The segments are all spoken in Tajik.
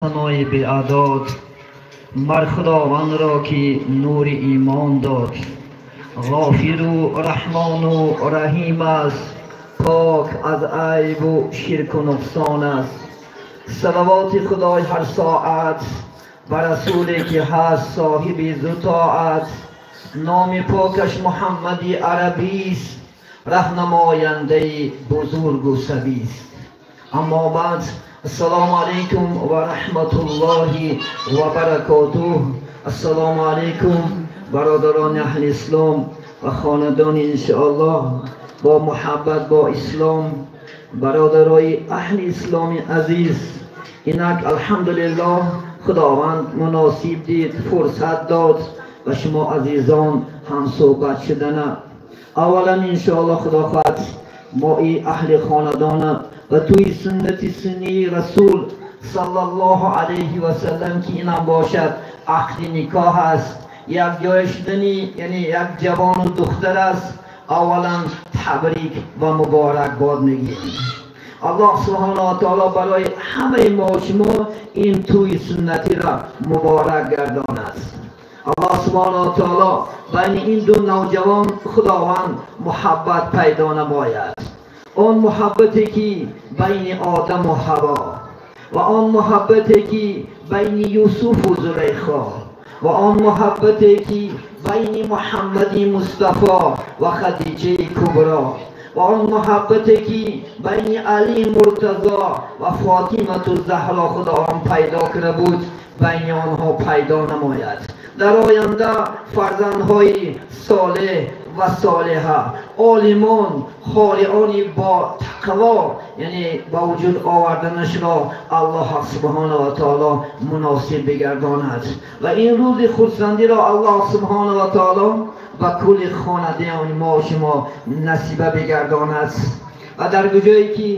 Санои беадод бар Худовандро ки нури имон дод. Ғофиру Раҳмону Раҳим аст, пок аз айбу ширку нуқсон аст. Салавоти Худои ҳар соат ба расуле ки ҳаст соҳиби зутоат. Номи покаш Муҳаммади арабист, раҳнамояндаи бузургу сабист. Аммо баъд, ассалому алайкум ва раҳматуллоҳи ва баракотуҳ. Ассалому алайкум бародарони аҳли ислом ва хонадони иншоаллоҳ бо муҳаббат бо ислом, бародарои аҳли исломи азиз. Инак алҳамдулиллоҳ Худованд муносиб дид, фурсат дод ба шумо азизон ҳамсӯҳбат шудана. Аввалан иншоаллоҳ Худо хоҳад мо и аҳли хонадона ва тӯи суннати суннии расул саллаллоҳу алайҳи васаллам ки инам бошад ақди никоҳ аст, як ҷой шудани яъне як ҷавону духтар аст. Аввалан табрик ва муборакбод мегӯем. Аллоҳ субҳонаҳу ва таоло барои ҳамаи мо шумо ин тӯи суннатиро муборак гардонад. Аллоҳ субҳонаҳу ва таоло байни ин ду навҷавон Худованд муҳаббат пайдо намояд. Он муҳаббате ки байни Одаму Ҳаво ва он муҳаббате ки байни Юсуфу Зулайхо ва он муҳаббате ки байни Муҳаммади Мустафо ва Хадиҷаи Кубро ва он муҳаббате ки байни Али Муртазо ва Фотимату Заҳро Худованд пайдо карда буд, байни онҳо пайдо намояд. Дар оянда фарзандҳои солеҳ ва солиҳа, олимон, холиони бо тақво, яъне ба вуҷуд оварданашро Аллоҳ субҳонаҳу ва таоло муносиб бигардонад. Ва ин рӯзи хурсандиро Аллоҳ субҳонаҳу ва таоло ба кулли хонадони мо шумо насиба бигардонад. Ва дар куҷое ки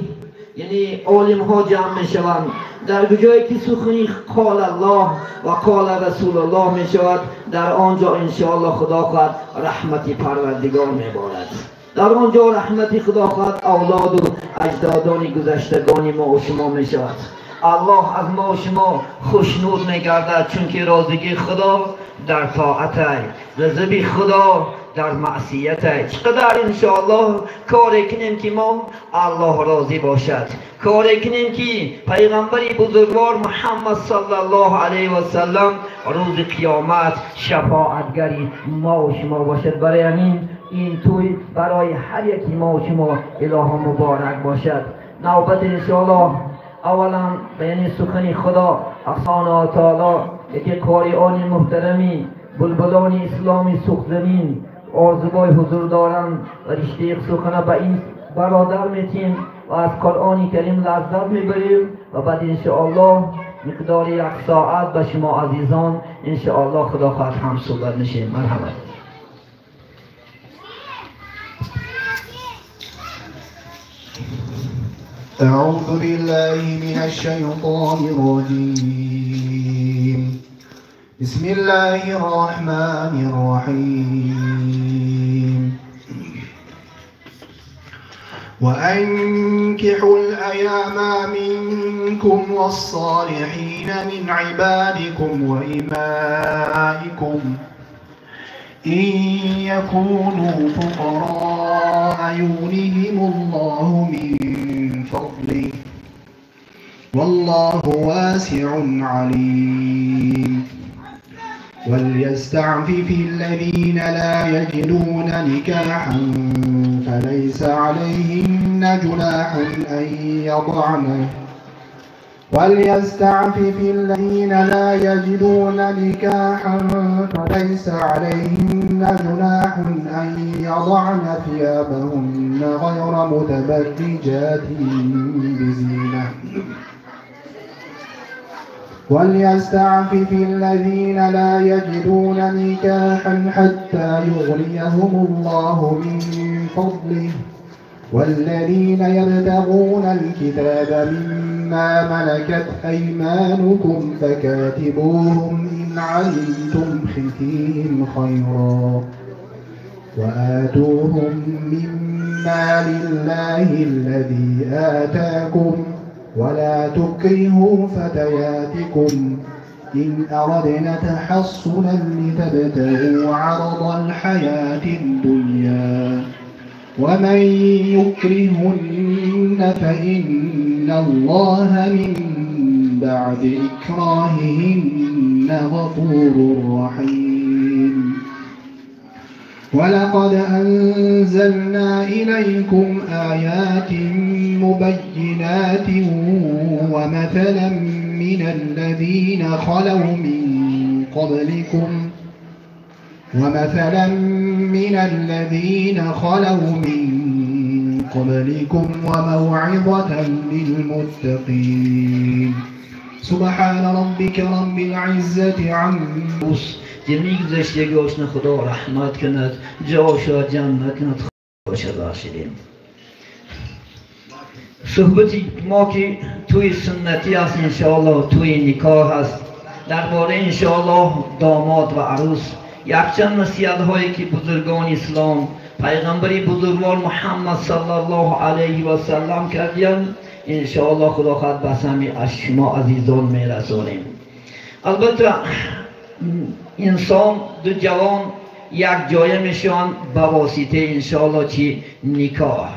яъне олимҳо ҷамъ мешаванд, дар куҷое ки сухани қол Аллоҳ ва қол Расулуллоҳ мешавад, дар он ҷо иншоаллоҳ Худо хоҳад раҳмати Парвардигор меборад. Дар он ҷо раҳмати Худо хоҳад авлоду аҷдодони гузаштагони мо шумо мешавад. Аллоҳ аз мо шумо хушнуд мегардад, чунки розигии Худо дар тоатай, ғазаби Худо дар маъсиятай. Чӣ қадар иншоаллоҳ коре кунем ки мо Аллоҳ розӣ бошад, коре кунем ки пайғамбари бузургвор Муҳаммад саллаллоҳу алайҳи васаллам рӯзи қиёмат шафоатгари мо шумо бошад. Барои ҳамин ин тӯй барои ҳар яки мо шумо илоҳо муборак бошад. Навбат иншоаллоҳ аввалан яъне сухани Худо субҳонаҳу ва таоло яке қориони муҳтарами булбулони исломи суғзамин орзубой ҳузур доранд ва риштаи сухана ба ин бародар метиҳем ва аз Қуръони Карим лаззат мебарем ва баъд иншоаллоҳ миқдори як соат ба шумо азизон иншоаллоҳ Худо хоҳад ҳам суҳбат мешавем. Марҳамат. أعوذ بالله من الشيطان الرجيم. بسم الله الرحمن الرحيم. وأنكحوا الأيام منكم والصالحين من عبادكم وإمائكم إن يكونوا فقراء يغنهم الله من فضله والله واسع عليم. وليستعفف الذين لا يجدون نكاحا فليس عليهن جناح أن يضعن. وليستعفف الذين لا يجدون نكاحا فليس عليهن جناح أن يضعن ثيابهن غير متبرجات بزينة. وليستعفف الذين لا يجدون نكاحا حتى يغنيهم الله من فضله. والذين يبتغون الكتاب مما ملكت أيمانكم فكاتبوهم إن علمتم فيهم خيرا وآتوهم مما لله الذي آتاكم. ولا تكرهوا فتياتكم إن أردنا تحصنا لتبتغوا عرض الحياة الدنيا ومن يكرهن فإن الله من بعد إكراههن غفور رحيم. ولقد أنزلنا إليكم آيات مبينات ومثلا من الذين خلوا من قبلكم وموعظة للمتقين. سبحان ربك رب العزة عما جمیع خدا رحمت کند، جاشا جنت کند، خوش بخشیدیم. صحبتی ما که توی سنتی است انشاءالله، توی نکاح است، درباره انشاءالله داماد و عروس یکچند نصیحت هایی که بزرگان اسلام پیغمبری بزرگوار محمد صلی الله علیه و سلم کردیم انشاءالله خدا خواهد به سمع از شما عزیزان میرسانیم. البته انسان دو جوان یک جایه میشن به واسطه انشاءالله چی نکاح.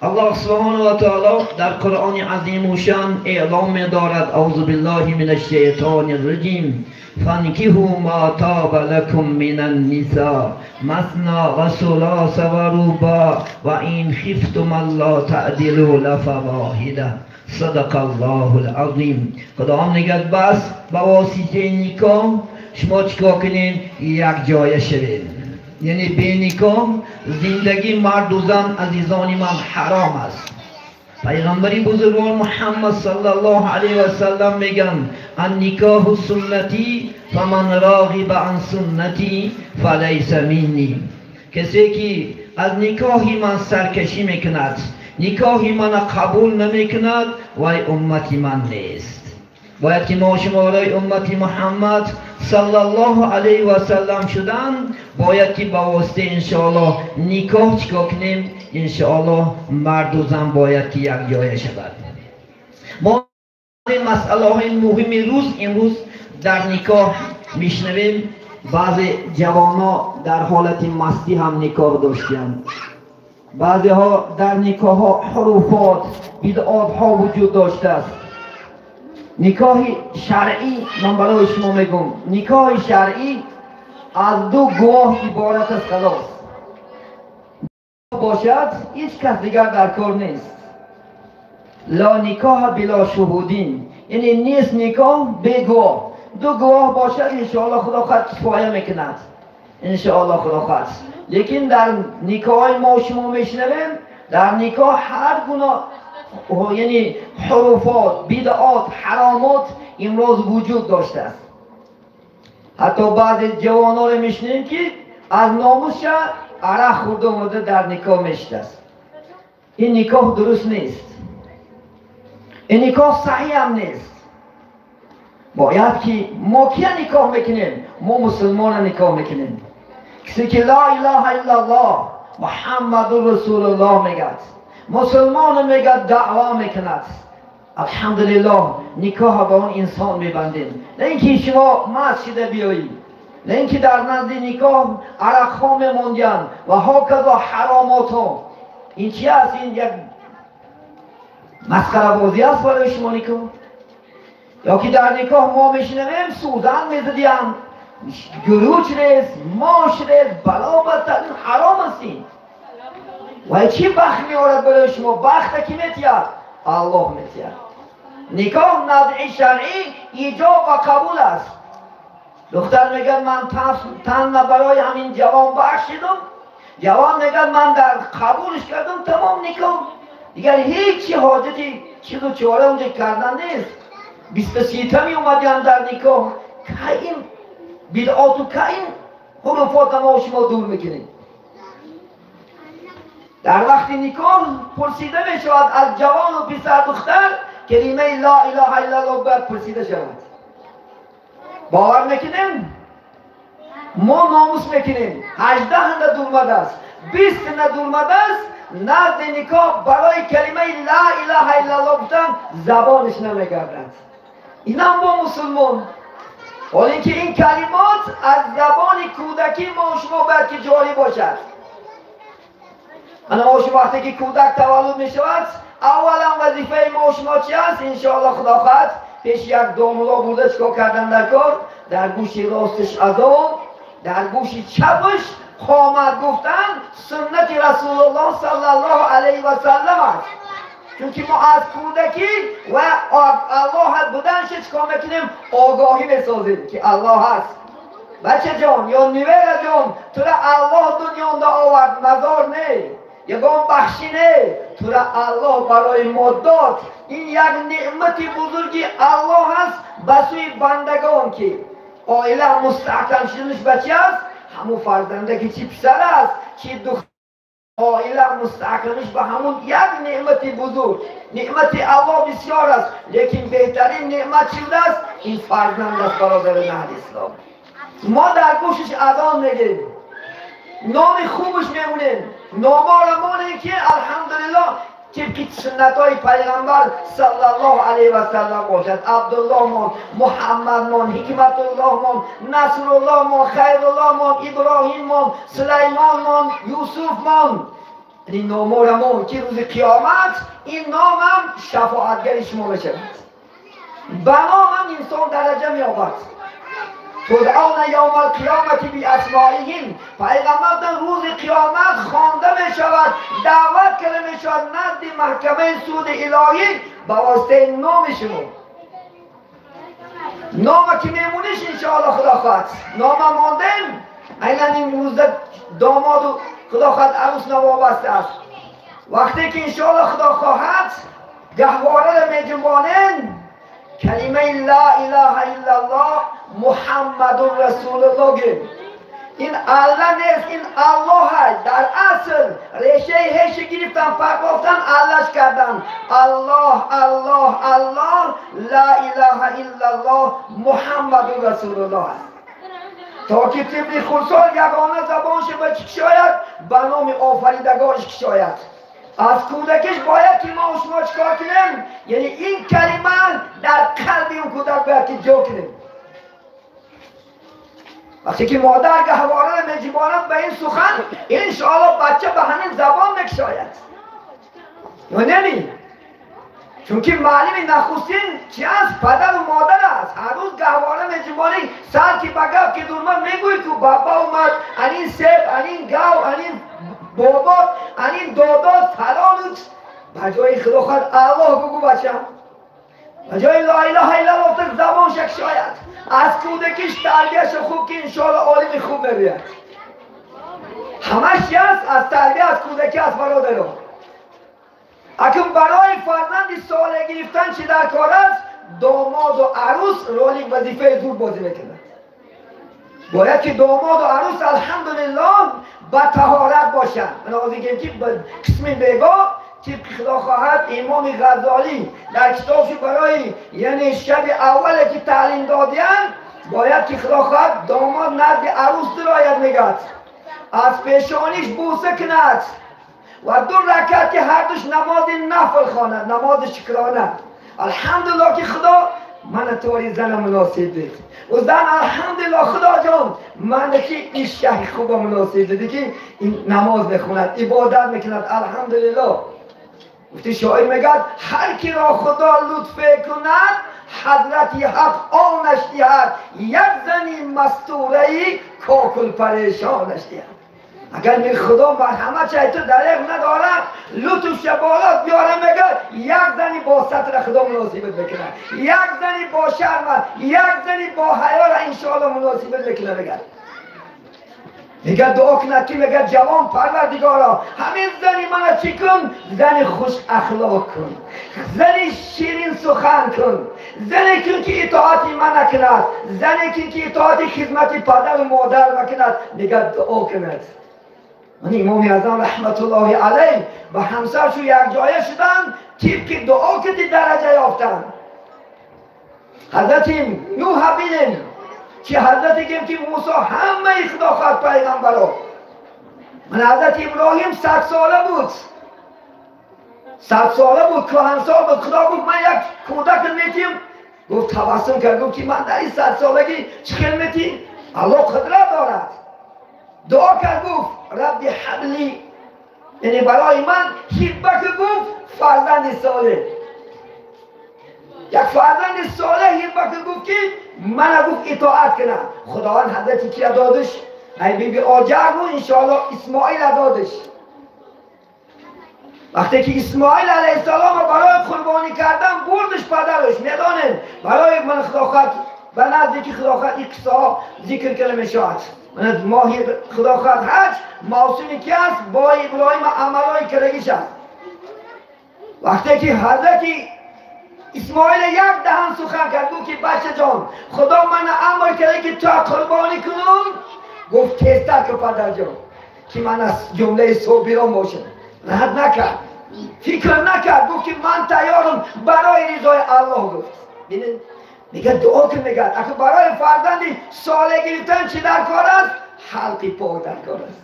الله سبحانه و تعالی در قرآن عظیم شان اعلام می‌دارد: اعوذ بالله من الشیطان الرجیم، فانکحوا ما طاب لكم من النساء مثنى وثلاث ورباع وان خفتم الا تعدلوا لفواحدة. صدق الله العظیم. خدا میگه بس به واسطه نکاح شما چیکار کنین؟ یک جایه شوین. یعنی به نکاح زندگی مرد و زن عزیزان من حرام است. پیغمبری بزرگوار محمد صلی الله علیه و سلم میگن: النکاح سنتی فمن راغب عن سنتی فلیس منی. کسی که از نکاح من سرکشی میکند، نکاح من قبول نمیکند، وای امتی من نیست. باید که ما شمارای امتی محمد صلی الله علیه و سلم شدن، باید که با واسطه انشاءالله نکاح چیکار کنیم؟ انشاءالله مرد و زن باید که یک جایه شود. ما این مسئله های مهم روز امروز در نکاح میشنویم. بعضی جوان‌ها در حالت مستی هم نکاح داشتند، بعضی ها در نکاح ها حروفات بدعات ها وجود داشته است. نکاح شرعی من برای شما میگم، نکاح شرعی از دو گواه عبارت است. خلاص باشد هیچ کس دیگر در کار نیست. لا نکاح بلا شهودین، یعنی نیست نکاح به گواه. دو گواه باشد انشاءالله خدا خواهد کفایه میکند، انشاءالله خدا خواهد. لیکن در نکاح ما شما میشنویم در نکاح هر گونه یعنی حروفات، بدعات، حرامات امروز وجود داشته است. حتی بعضی جوان‌ها رو میشنیم که از ناموسش عرق خورده اومده در نکاح میشته است. این نکاح درست نیست، این نکاح صحیح هم نیست. باید که ما کیا نکاح میکنیم؟ ما مسلمان نکاح میکنیم. کسی که لا اله الا الله محمد رسول الله میگه، مسلمان میگه، دعوا میکند، الحمدلله نکاح با اون انسان میبندیم. نه اینکه شما مست شده بیایی، نه اینکه در نزد نکاح عرق ها میموندین و هاکذا حرامات ها. این چی است؟ این یک مسخره بازی است برای شما نکاح. یا که در نکاح ما میشنویم سوزن میزدیم، گروچ ریز، ماش ریز، بلا بدتر، این حرام است. این و چی بخت میارد برای شما؟ بخت کی میتید؟ الله میتید. نکاح نزع شرعی ایجاب و قبول است. دختر میگه من تن برای همین جوان بخشیدم، جوان میگه من در قبولش کردم، تمام نکاح. دیگر هیچی حاجتی چیز و چاره اونجا کردن نیست. 23 تا می اومدیم در نکاح که این بدعات و که این حروفات ما شما دور میکنیم. در وقت نکاح پرسیده می شود از جوان و پسر دختر کلمه لا اله الا الله باید پرسیده شود. باور میکنیم؟ ما ناموس میکنیم. 18 نه دورمده است، 20 نه دورمده است، نزد نکاح برای کلمه لا اله الا الله گفتن زبانش نمیگردد. اینم با مسلمان. حالا اینکه این کلمات از زبان کودکی ما شما باید که جاری باشد. انا ما شما وقتی که کودک تولد می شود، اولا وظیفه ما شما چی است؟ انشاءالله خدا خواهد پیش یک داملا برده چکار کردن در کار؟ در گوش راستش اذان، در گوش چپش قامت گفتن سنت رسول الله صلی الله علیه و سلم است. چون که ما از کودکی و الله بودنش چکار میکنیم؟ آگاهی میسازیم که الله هست. بچه جان یا نویره جان، تو را الله دنیا آورد، مزار نه، یگان بخشی نه، تو را الله برای ما داد. این یک نعمت بزرگی الله هست به سوی بندگان که عائله مستحکم شدنش بچه است، همون فرزنده که چی پسر است چی دختر، عائله مستحکمش به همون یک نعمت بزرگ. نعمت الله بسیار است، لیکن بهترین نعمت چی است؟ این فرزند است. برادر اهل اسلام، ما در گوشش اذان میگیم، نام خوبش میمونیم، نامار مانیم که الحمدلله طبق سنت های پیغمبر صلی الله علیه و سلم باشد. عبدالله مان، محمد مان، حکمت الله مان، نصر الله مان، خیر الله مان، ابراهیم مان، سلیمان مان، یوسف مان. این نامار مان که روز قیامت این نامم شفاعتگر شما بشود. به نامم انسان درجه می‌یابد. تدعون یوم القیامت بی اسمائهم، پیغمبر در روز قیامت خوانده می شود، دعوت کرده می شود نزد محکمه سود الهی به واسطه نام شما. نام که میمونیش انشاءالله خدا خواهد نام ماندیم. اینا این روز داماد و خدا خواهد عروس نوابسته است. وقتی که انشاءالله خدا خواهد گهواره را می جنبانیم، کلمه لا اله الا الله محمد رسول الله گیم. این الله نیست، این الله هست. در اصل ریشه هش گرفتن، پروافتن، اللهش کردن. الله الله الله، لا اله الا الله محمد رسول الله است. تا که طفل خردسال یگانه زبانش به چی کشاید؟ به نام آفریدگارش کشاید. از کودکش باید که ما و شما چکار کنیم؟ یعنی این کلمه در قلب اون کودک باید که جا کنیم. وقتی که مادر گهواره را میجباند به این سخن، انشاءالله بچه به همین زبان میکشاید. یا نمی؟ چون که معلم نخستین چی است؟ پدر و مادر است. هر روز گهواره میجبانی، سر که به گپ که دورمن میگوی تو بابا اومد، انین سیب، انین گاو، انین بابا، انین دادا فلان. به جای خدا خواهد الله بگو بچه، به جای لا اله الا الله زبان شکشاید. از کودکیش تربیهش خوب که انشاءالله عالم خوب می‌بیاد. همش است از تربیه از کودکی از برادران. اکنون برای فرزند ساله گرفتن چی در کار است؟ داماد و عروس رولی وظیفه زور بازی میکنند. باید که داماد و عروس الحمدلله با طهارت باشند. من آغازی که قسم بیگاه طبق خدا خواهد امام غزالی در کتابش برای یعنی شب اول که تعلیم دادین، باید که خدا خواهد داماد نزد عروس درآید، میگد از پیشانیش بوسه کند و دو رکعت که هر دوش نماز نفل خواند، نماز شکرانه. الحمدلله که خدا من توری زن مناسب دید و زن الحمدلله خدا جان من که این شهر خوب مناسب دیدی که این نماز میخوند، عبادت میکند. الحمدلله. گفتی شاعر میگد هر کی را خدا لطف کند حضرت حق آنش دهد، یک زنی مستوره کاکل پریشانش دهد. اگر می خدا مرحمت شاید تو دریغ ندارم، لطف شبالات بیارم، میگه یک زنی با ستر خدا مناسبت میکنه، یک زنی با شرم، یک زنی با حیا را انشاءالله مناسبت میکنه. میگه میگه دعا کند که میگه جوان پروردگارا همین زنی من چی کن؟ زنی خوش اخلاق کن، زنی شیرین سخن کن، زنی کن که اطاعتی من نکند، زنی کن که اطاعت خدمت پدر و مادر نکند. میگه دعا کند. من امام اعظم رحمت الله علیه و همسرشو یک جایه شدن، طبق دعا که درجه یافتن. حضرت نوح بینیم که حضرت گیم که موسی همه خدا خواهد پیغمبرا. من حضرت ابراهیم 100 ساله بود. 100 сола буд, кӯҳансол буд. Худо гуфт ман як кӯдак метим. Гуфт табассум кард, гуфт ки ман дар ин 100 солагӣ чӣ хел метим? Аллоҳ қудрат дорад. Дуо кард, гуфт Рабби ҳабли, яъне барои ман ҳибба ки гуфт фарзанди солеҳ. Як фарзанди солеҳ ҳибба ки гуфт ки мана гуфт итоат кунам. Худованд ҳазрати кия додиш? Ай биби Оҷару иншоаллоҳ Исмоила додиш. Вақте ки Исмоил алайҳиссалом барои қурбонӣ кардан бурдиш падараш, медонед барои ман худохоҳад ба наздики худохоҳад ин қиссаҳо зикр карда мешавад. Моҳи худохоҳад ҳаҷ мавсими ки аст бо Иброҳим амалҳои кардагиш аст. Вақте ки ҳазрати Исмоил як даҳан сухан кард, гуфт ки бачаҷон, Худо мана амр карда ки ту қурбонӣ кунум. Гуфт тезтар ки падарҷон, ки ман аз ҷумлаи собирон бошам. Рад накард, фикр накард, гуфт ки ман тайёрам барои ризои Аллоҳ. Гуфт бинед, мегӯяд дуо кун, мегӯяд ака барои фарзанди солеҳ гирифтан чӣ дар кор аст? Ҳалқи пок дар кор аст.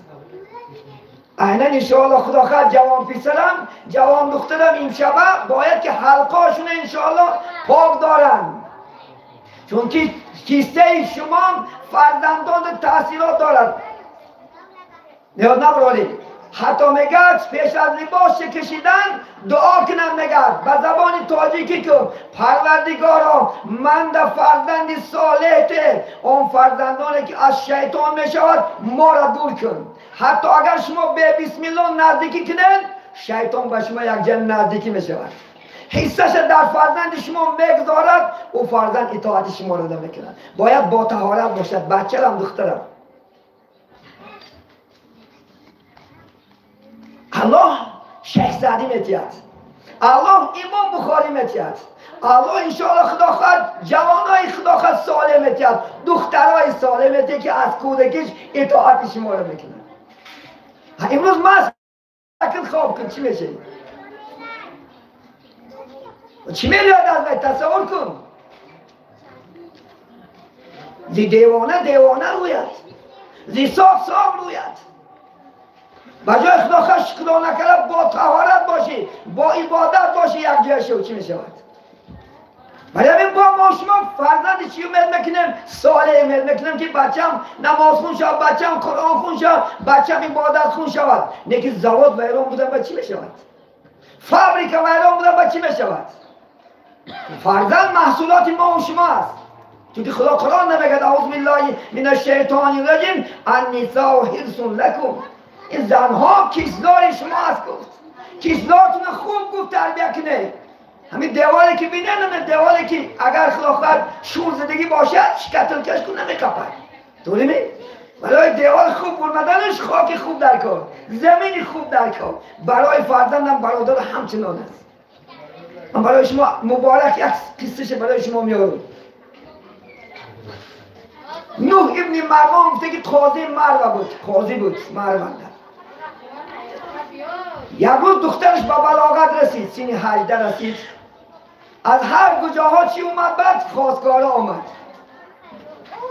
Айнан иншоаллоҳ худо хоҳад ҷавон писарам, ҷавон духтарам имшаба бояд ки ҳалқошуна иншоаллоҳ пок доранд, чунки киссаи шумо фарзандон таъсирот дорад. Ёд набароред. Ҳатто мегӯяд пеш аз либос кашидан дуо кунам, мегӯяд ба забони тоҷикӣ кун, Парвардигоро ман да фарзанди солеҳте, он фарзандоне ки аз шайтон мешавад моро дур кун. Ҳатто агар шумо бе бисмилло наздикӣ кунед, шайтон ба шумо якҷа наздикӣ мешавад. Ҳиссаша дар фарзанди шумо мегузорад, ӯ фарзанд итоати шуморо намекунад. Бояд бо таҳорат бошад, бачарам, духтарам. Аллоҳ Шайх Саъдӣ метиҳад, Аллоҳ Имом Бухорӣ метиҳад, Аллоҳ иншоаллоҳ худо хоҳад ҷавонои худо хоҳад солеҳ метиҳад, духтарои солеҳ метиҳад ки аз кӯдакиш итоати шуморо мекунад. Имрӯз маст кун, хоб кун, чӣ мешавӣ? Чӣ меояд аз вай? Тасаввур кун. Зи девона девона рӯяд, зи соф соф рӯяд. Ба ҷои худо хоҳад худо накарда бо таҳорат бошӣ, бо ибодат бошӣ, якҷоя шав, чӣ мешавад? Барои ҳамин бо мо шумо фарзанди чӣ умед мекунем? Солеҳ умед мекунем ки бачам намозхун шавад, бачам қуръонхун шавад, бачам ибодатхун шавад. Лекин завод вайрон будан ба чӣ мешавад? Фабрика вайрон будан ба чӣ мешавад? Фарзанд маҳсулоти мо ва шумо аст. Чунки Худо Қуръон намегӯяд аъузу биллаҳи минаш шайтони раҷим аннисоу ҳирсун лакум. Ин занҳо кишзори шумо аст. Гуфт кишзортонро хуб гуфт тарбия кунед. Ҳамин деволе ки бинед, деволе ки агар худо хоҳад шур зиндагӣ бошад, шикатилкаш кун намекапад. Дурӣ? Барои девол хуб бурмаданаш хоки хуб дар кор, замини хуб дар кор. Барои фарзандам бародар ҳамчунон аст. Ман барои шумо муборак як қиссаша барои шумо меорам. Нуҳ ибни Марвон гуфта ки қозии Марва буд, қозӣ буд Марванда. Як рӯз духтараш ба балоғат расид, синни 18 расид. Аз ҳар куҷоҳо чӣ омад? Баъд хостгора омад.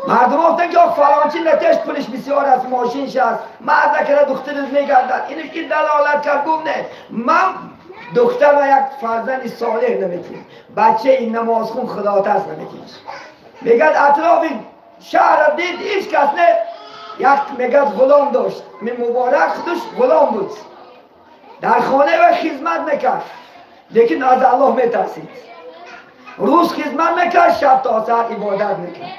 Мардум гуфтанд ки фалончи натеш пулиш бисёр аст, мошинш аст, маза карда духтараш мегардад. Инаш ки далолат кард, гуфт не, ман духтарма як фарзанди солеҳ наметиҳам, бачаи намозхун худотарс наметиҳам. Мегӯяд атрофи шаҳрро дид, ҳеҷ кас не. Як мегӯяд ғулом дошт, ҳамин муборак худаш ғулом буд, дар хона ва хизмат мекард, лекин аз Аллоҳ метарсид. Рӯз хизмат мекард, шаб то саҳар ибодат мекард.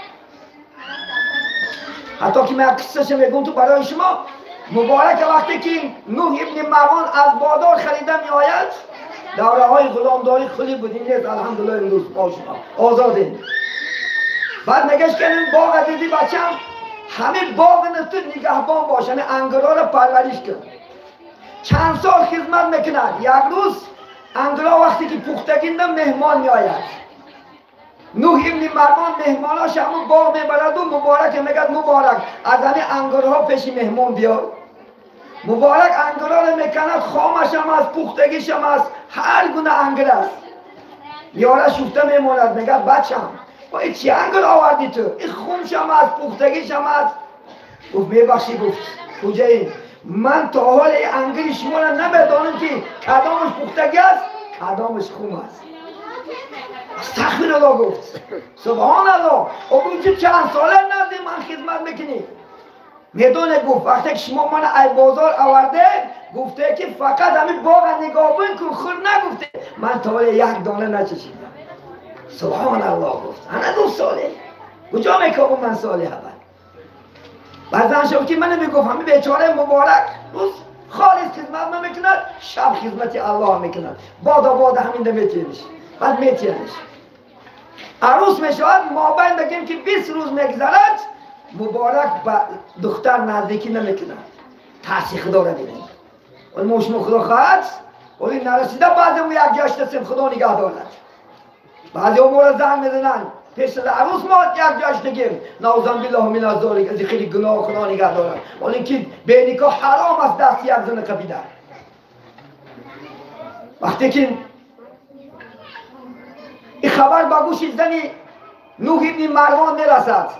Ҳатто ки ман қиссаша мегӯм ту барои шумо муборак, вақте ки Нуҳ ибни Марвон аз бозор харида меояд, давраҳои ғуломдорӣ хулӣ буд, ин нест алҳамдулиллоҳ имрӯз мо шумо озодем. Баъд мегӯяш ки ин боға дидӣ бачам, ҳамин боғ ту нигаҳбон бош, ҳамин ангурҳоро парвариш кун. Чанд сол хизмат мекунад. Як рӯз ангурҳо вақте ки пухтагинда меҳмон меояд. Нуҳ ибни Марвон меҳмонош ҳамун боғ мебараду муборак мегӯяд муборак аз ҳамин ангурҳо пеши меҳмон биёр. Муборак ангурҳоро меканад, хомашам аст, пухтагишам аст, ҳар гуна ангур аст. Меёра шуфта мемонад, мегӯяд бачам ой чӣ ангур овардӣ ту? Ин хуншам аст, пухтагишам аст. Гуфт мебахшӣ, гуфт куҷаи? من تا حال انگل شما را نمیدانم که کدامش پختگی است کدامش خم است. استغفر الله گفت سبحان الله. او گفت چند ساله نزد من خدمت میکنی؟ میدونه گفت وقتی که شما من ای بازار آورده گفته که فقط همین باغ نگاه کن خور نگفته، من تا حال یک دانه نچشیدم. سبحان الله گفت انا گفت ساله کجا میکابم من ساله اول. بعضا شب که من میگفت همین بیچاره مبارک روز خالص خدمت من میکند، شب خدمت الله میکند، بادا بادا همین ده میتینش بعد میتینش عروس میشود. مابین بگیم که 20 روز میگذرد مبارک با دختر نزدیکی نمیکند. تاثیر خدا را ببینید. ولی ما شما خدا خواهد ولی نرسیده بعضی ما یک جا شدیم خدا نگه دارد. بعضی ما را زنگ میزنن پیش از عروس ما یک جا شدیم نعوذ بالله من الذالک، از خیلی گناه خدا نگه دارد. ولی اینکه به نکاح حرام است دست یک زن قبیله. وقتی که این خبر با گوش زنی نوح ابن مروان میرسد،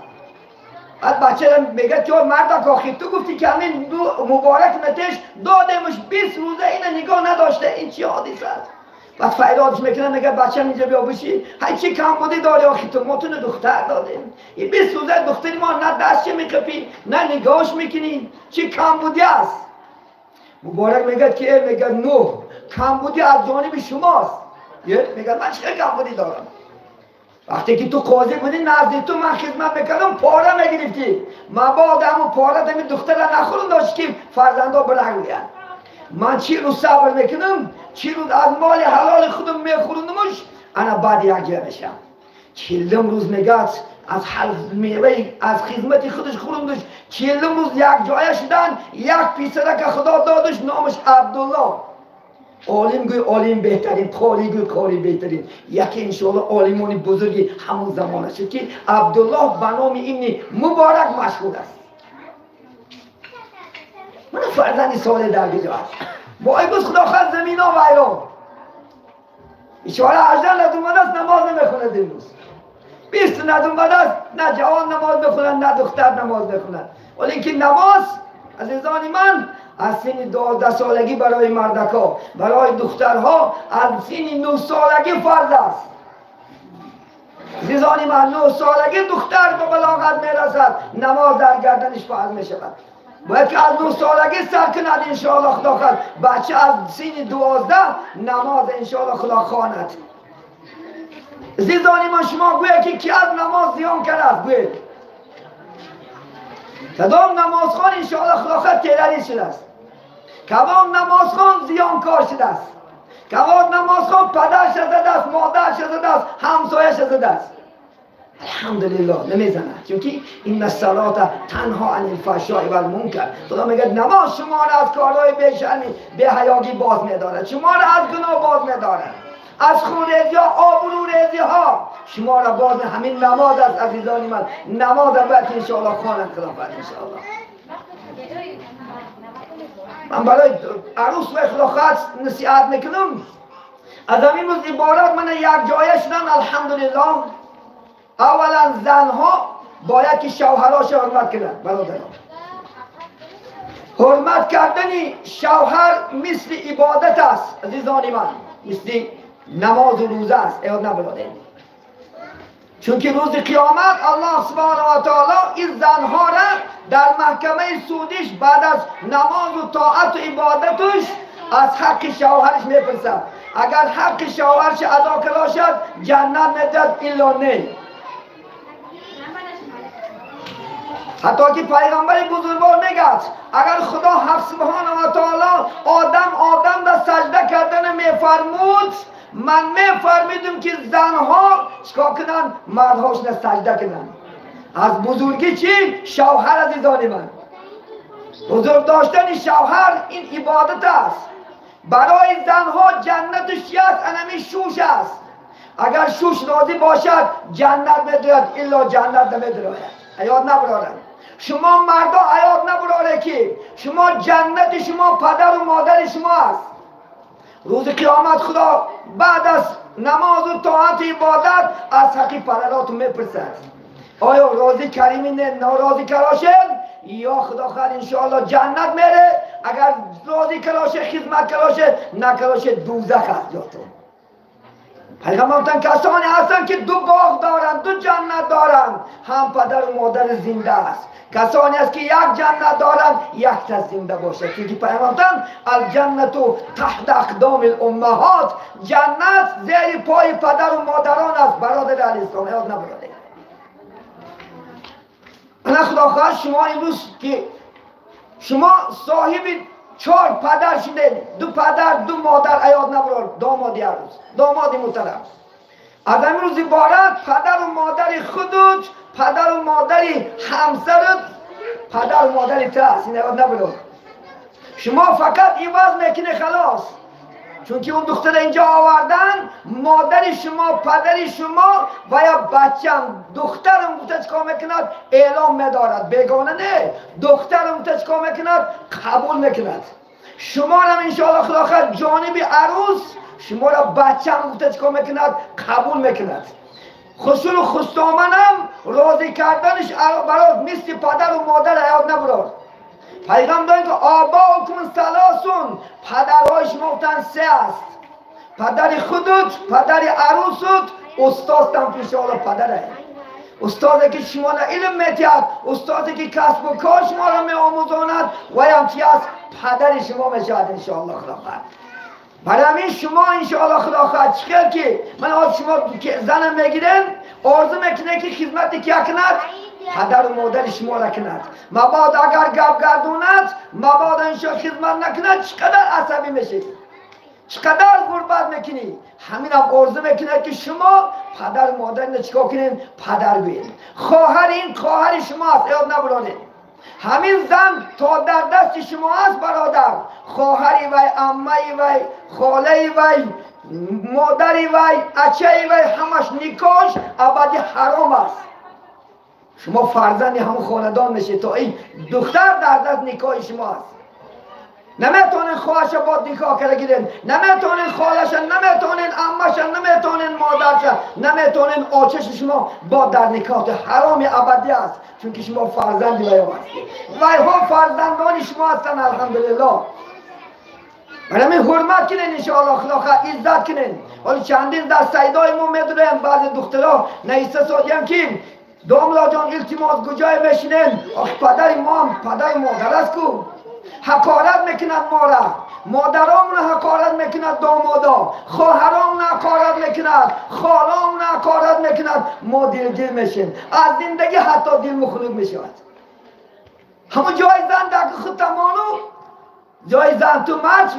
بعد بچه میگه که مردا آخی تو گفتی که همین مبارک نتش دادمش 20 روزه اینو نگاه نداشته، این چی حادثه است؟ بعد فریادش میکنه میگه بچه اینجا بیا بشی، هر چی کم بودی داری آخی تو ما تو دختر دادیم، این 20 روزه دختری ما نه دستش میکپی نه نگاهش میکنی، چی کم بودی است؟ مبارک میگه که میگه نه کم بودی از جانب شماست. میگه من چه کم بودی دارم؟ وقتی که تو قاضی بودی نزد تو من خدمت میکردم پاره میگرفتی، مبادا همون پاره دمی دختر نخورم داشت که فرزندا برنگ. من چی روز صبر میکنم، چی روز از مال حلال خودم میخورندمش، انا بعد یک جا میشم. 40 روز میگه از میوه از خدمت خودش خوردمش، 40 روز یک جایه شدن، یک پسره که خدا دادش نامش عبدالله. عالم گوی عالم بهترین، قاری گوی قاری بهترین. یکی انشاءالله عالمان بزرگی همون زمانه شد که عبدالله به نام این مبارک مشهور است. من فرزند صالح در کجا است؟ با امروز خدا خواست زمین ها ویران. اشاره 18 ندومده است نماز نمیخوند امروز. 20 ندومده است نه جوان نماز بخوند نه دختر نماز بخوند. ولی اینکه نماز عزیزان من از سن 12 سالگی برای مردکا، برای دخترها از سن 9 سالگی فرض است. عزیزان من 9 سالگی دختر به بلاغت میرسد، نماز در گردنش فرض میشود. باید که از 9 سالگی سر کند انشاءالله خدا خواهد. بچه از سن 12 نماز انشاءالله خدا خواند. عزیزان من شما گوید که کی از نماز زیان کرده است؟ گوید کدام نمازخوان انشاءالله خدا خواهد تروریست شده است؟ کدام نمازخوان زیانکار شده است؟ کدام نمازخوان پدرش زده است، مادرش زده است، همسایه‌اش زده است؟ الحمدلله نمیزنه، چون این الصلاه تنها عن الفحشاء والمنکر. خدا میگه نماز شما را از کارهای بی‌شرمی بی‌حیاگی باز میدارد، شما را از گناه باز میدارد، از خونریزی ها، آبروریزی ها شما را باز. همین نماز است عزیزان من، نماز باید انشاءالله خوانند خدا خواهد انشاءالله. من برای عروس و خدا خواهد نصیحت میکنم. از همین روز عبارت من یک جایه شدن الحمدلله. اولا زنها باید که شوهراش حرمت کنند. برادران حرمت کردن شوهر مثل عبادت است عزیزان من، مثل نماز و روزه است. یاد نبرادین، چون که روز قیامت الله سبحانه و تعالی این زنها را در محکمه سودیش بعد از نماز و طاعت و عبادتش از حق شوهرش میپرسد. اگر حق شوهرش ادا کرده شد جنت میدهد، الا نه. حتی که پیغمبر بزرگوار میگه اگر خدا حق سبحانه و تعالی آدم را سجده کردن میفرمود، من میفرمیدم که زنها چیکار کنن؟ مردهاشون سجده کنن. از بزرگی چی؟ شوهر. عزیزان من بزرگ داشتن شوهر این عبادت است. برای زنها جنتش چی است؟ انمی شوش است. اگر شوش راضی باشد جنت میدوید، الا جنت نمیدوید. یاد نبرارد شما مردا، یاد نبراره که شما جنت شما پدر و مادر شما است. روز قیامت خدا بعد از نماز و طاعت عبادت از حق پدراتون میپرسد آیا راضی کریمی نه ناراضی کراشن یا خدا خواهد انشاءالله جنت میره. اگر راضی کلاشه خدمت کلاشه نکلاشه دوزخ است جاتون. پیغمبر گفتن کسانی هستند که دو باغ دارند، دو جنت دارند، هم پدر و مادر زنده است. کسانی است که یک جنت دارند، یک تا زنده باشه. چون که پیغمبر گفتن الجنت تحت اقدام الامهات، جنت زیر پای پدر و مادران است. برادر علی اسلام یاد نبرده. انا خدا خواهد شما امروز که شما صاحب چهار پدر شده، دو پدر دو مادر، ایاد نبرار دامادی عروس، دامادی محترم. از امروز عبارت پدر و مادر خودت، پدر و مادر همسرت، پدر و مادر تو است. این ایاد نبرار. شما فقط عوض میکنه خلاص. چون که اون دختر اینجا آوردن، مادر شما، پدر شما و یا بچم دخترم گفته چیکار میکند؟ اعلام میدارد. بیگانه نه، دخترم گفته چیکار میکند؟ قبول میکند. شما هم انشاءالله خدا خیر جانب عروس شما را بچم گفته چیکار میکند؟ قبول میکند. خسرو خستامنم راضی کردنش برات مثل پدر و مادر حیات نبرد. پیغام داریم که آباؤکم ثلاثون، پدرهای شما گفتن سه است. پدر خودت، پدر عروست، استادتم که انشاءالله پدره. استادی که شما را علم میتید، استادی که کسب و کار شما را میآموزاند و هم چی است؟ پدر شما میشود انشاءالله خدا خواهد. برای همین شما انشاءالله خدا خواهد چخیر که من آج شما زنم میگیرن، آرزو میکنه که خدمت که کند؟ پدر و مادر شما را کند. مبادا اگر گپ گردوند، مبادا انشاء خدمت نکند، چقدر عصبی میشی، چقدر غربت میکنی. همین هم آرزو میکنه که شما پدر و مادر را چیکار کنین؟ پدر گویین. خواهر این خواهر شما است، یاد نبرانید. همین زن تا در دست شما است برادر، خواهری وی، عمه وی، خاله وی، مادری وی، اچه وی، همش نکاش ابدی حرام است. شما فرزند همون خاندان میشه تا این دختر در دست نکاح شما است. نمیتونین خواهرش با نکاح کرده گیرین، نمیتونین خالش، نمیتونین عمش، نمیتونین مادرش، نمیتونین آچش شما با در نکاح حرام ابدی است. چون که شما فرزندی وی هستید، وی ها فرزندان شما هستند الحمدلله. برای همین حرمت کنین انشاءالله خدا خواهد، عزت کنین. ولی چندین در سیدای ما میدونیم بعض دخترها نیسته سادیم که داملا جان التماس کجای میشینن؟ آخ پدر ما هم پدر مادر است کو حقارت میکند ما را، مادرامون حقارت میکند، دامادا، خواهرامون حقارت میکند، خالامون حقارت میکند. ما دلگیر میشیم از زندگی، حتی دل مخنوق میشود. همون جای زن در خود تمانو جای زن تو مرد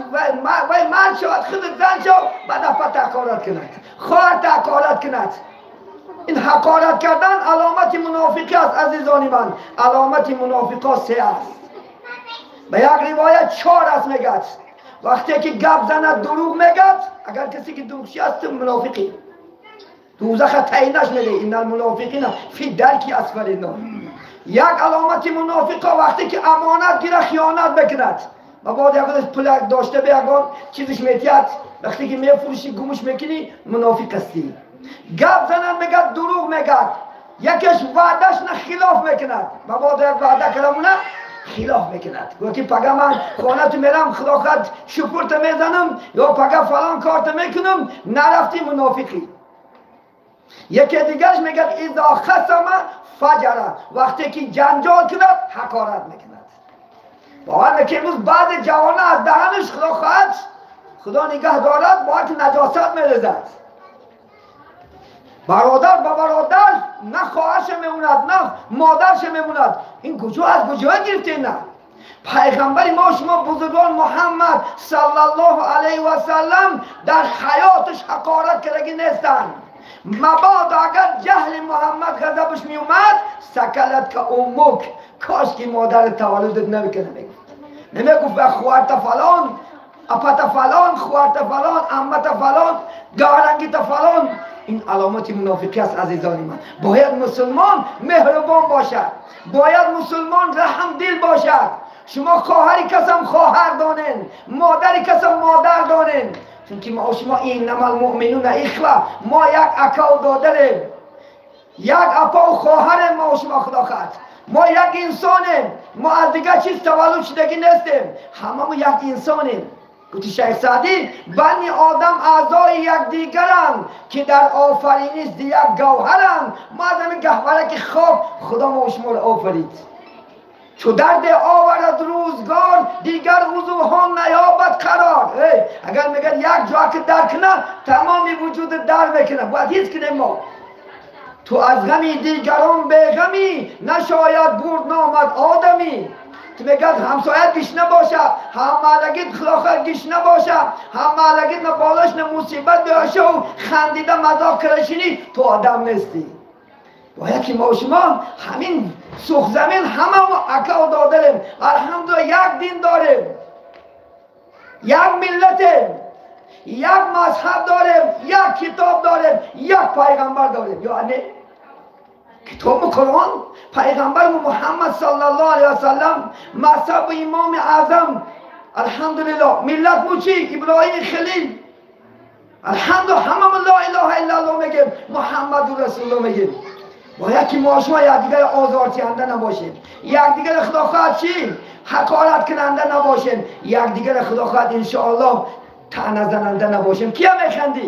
وی مرد شود، خود زن شود، بعد افت حقارت کند، خواهر حقارت کند. این حقارت کردن علامت منافقی است عزیزان من. علامت منافقا سه است. به یک روایت چهار است میگد. وقتی که گپ زند دروغ میگد، اگر کسی که دروغچی است منافقی، دوزخ تعیینش میده. ان المنافقین فی درک اسفل النار. یک علامت منافقا وقتی که امانت گیره خیانت بکند. و بعد یک پول داشته به یگان چیزش میتید، وقتی که میفروشی گمش میکنی، منافق هستی. گپ زنند میگد، دروغ میگد. یکیش وعدش نه خلاف میکند. و بعد یک وعده کردمونه خلاف میکند. گفت که پگه من خانه تو میرم خدا خود شکرت میزنم یا پگه فلان کارت میکنم، نرفتی منافقی. یکی دیگرش میگد اذا خصم فجر، وقتی که جنجال کند حقارت میکند. باور میکنه امروز بعض جوانه از دهنش خدا خواهد خدا نگه دارد باید نجاست میرزد. برادر با برادر نه خواهرش میموند نه مادرش میموند. این کجا از کجا گرفته؟ نه پیغمبر ما شما بزرگان محمد صلی الله علیه و سلم در حیاتش حقارت کردگی نیستند. مبادا اگر جهل محمد غضبش میومد، سکلت که امک، کاش که مادر تولدت نمیکنه. میگفت نمیگفت به خواهرت فلان، اپت فلان، خواهرت فلان، عمت فلان، گارنگیت فلان. این علامت منافقی است عزیزان من. باید مسلمان مهربان باشد، باید مسلمان رحم دل باشد. شما خواهری کسم خواهر دانین، مادری کسم مادر دانین. چون که ما شما انما المؤمنون اخوه، ما یک اکا و دادریم، یک اپا و خواهر ما шумо худо хоҳад. Мо як инсонем, мо аз дигар чиз таваллуд шудагӣ нестем, ҳамамо як инсонем. Гуфти Шайх Саъдӣ: бани одам аъзои якдигаранд, ки дар офариниш зи як гавҳаранд. Мо аз ҳамин гаҳвараки хок худо мо шуморо офарид. Чу дарде оварад рӯзгор, дигар узвҳо наёбад қарор. Агар мегӯяд як ҷо ки дар кунад, тамоми вуҷуд дар мекунад. Бояд ҳис кунем мо. Ту аз ғами дигарон беғамӣ, нашояд бурд номад одамӣ. Ту мегӯяд ҳамсоят гишна бошад, ҳаммаҳаллагит худохоҳ гишна бошад, ҳаммаҳаллагит на болош на мусибат биёшаву хандида мазоқ кара шинӣ, ту одам нестӣ. Бояд ки мо шумо ҳамин сӯхзамин ҳамамо акав додарем. Алҳамдулилла, як дин дорем, як миллатем, як мазҳаб дорем, як китоб дорем, як пайғамбар дорем. Ё не? Китоби Қуръон, пайғамбар Муҳаммад саллаллоҳу алайҳи васаллам, мазҳаби имоми аъзам. Алҳамдулиллоҳ, миллат мо чӣ? Иброҳими Халил. Алҳамдулиллоҳ, ҳамамо ла илаҳа иллаллоҳ мегем, Муҳаммаду расулуллоҳ мегем. Бояд ки мо шумо якдигар озордиҳанда набошем, якдигар худо хоҳад чӣ? Ҳақорат кунанда набошем, якдигар худо хоҳад иншоаллоҳ таъна зананда набошем. Кия механдӣ?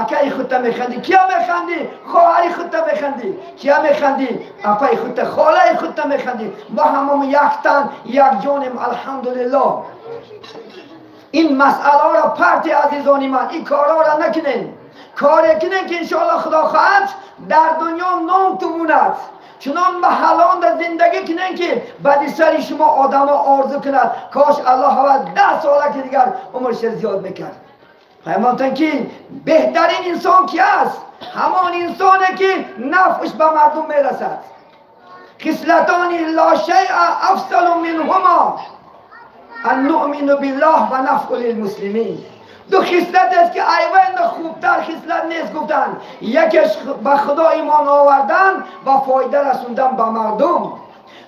Акаи худта механдӣ. Кия механдӣ? Хоҳари худта механдӣ. Кия механдӣ? Апаи худта, холаи худта механдӣ. Мо ҳамамо як тан, як ҷонем. Алҳамдулиллоҳ. Ин масъаларо парти, азизони ман, ин корҳоро накунем. Коре кунем ки иншоаллоҳ худо хоҳад дар дунё ном тумонад. Чунон маҳаллонда зиндагӣ кунем ки баъди сари шумо одамо орзу кунад: кош аллоҳ аввал 10 сола ки дигар умрша зиёд мекард. Пайғамбар ки беҳтарин инсон ки аст? Ҳамон инсоне ки нафъш ба мардум мерасад. Хислатони ла шайъа афзалу минҳума аннуъмину биллаҳ ва нафъу лилмуслимин. Ду хислат аст ки айвайна хубтар хислат нест, гуфтанд. Якеш ба худо имон овардан ва фоида расондан ба мардум.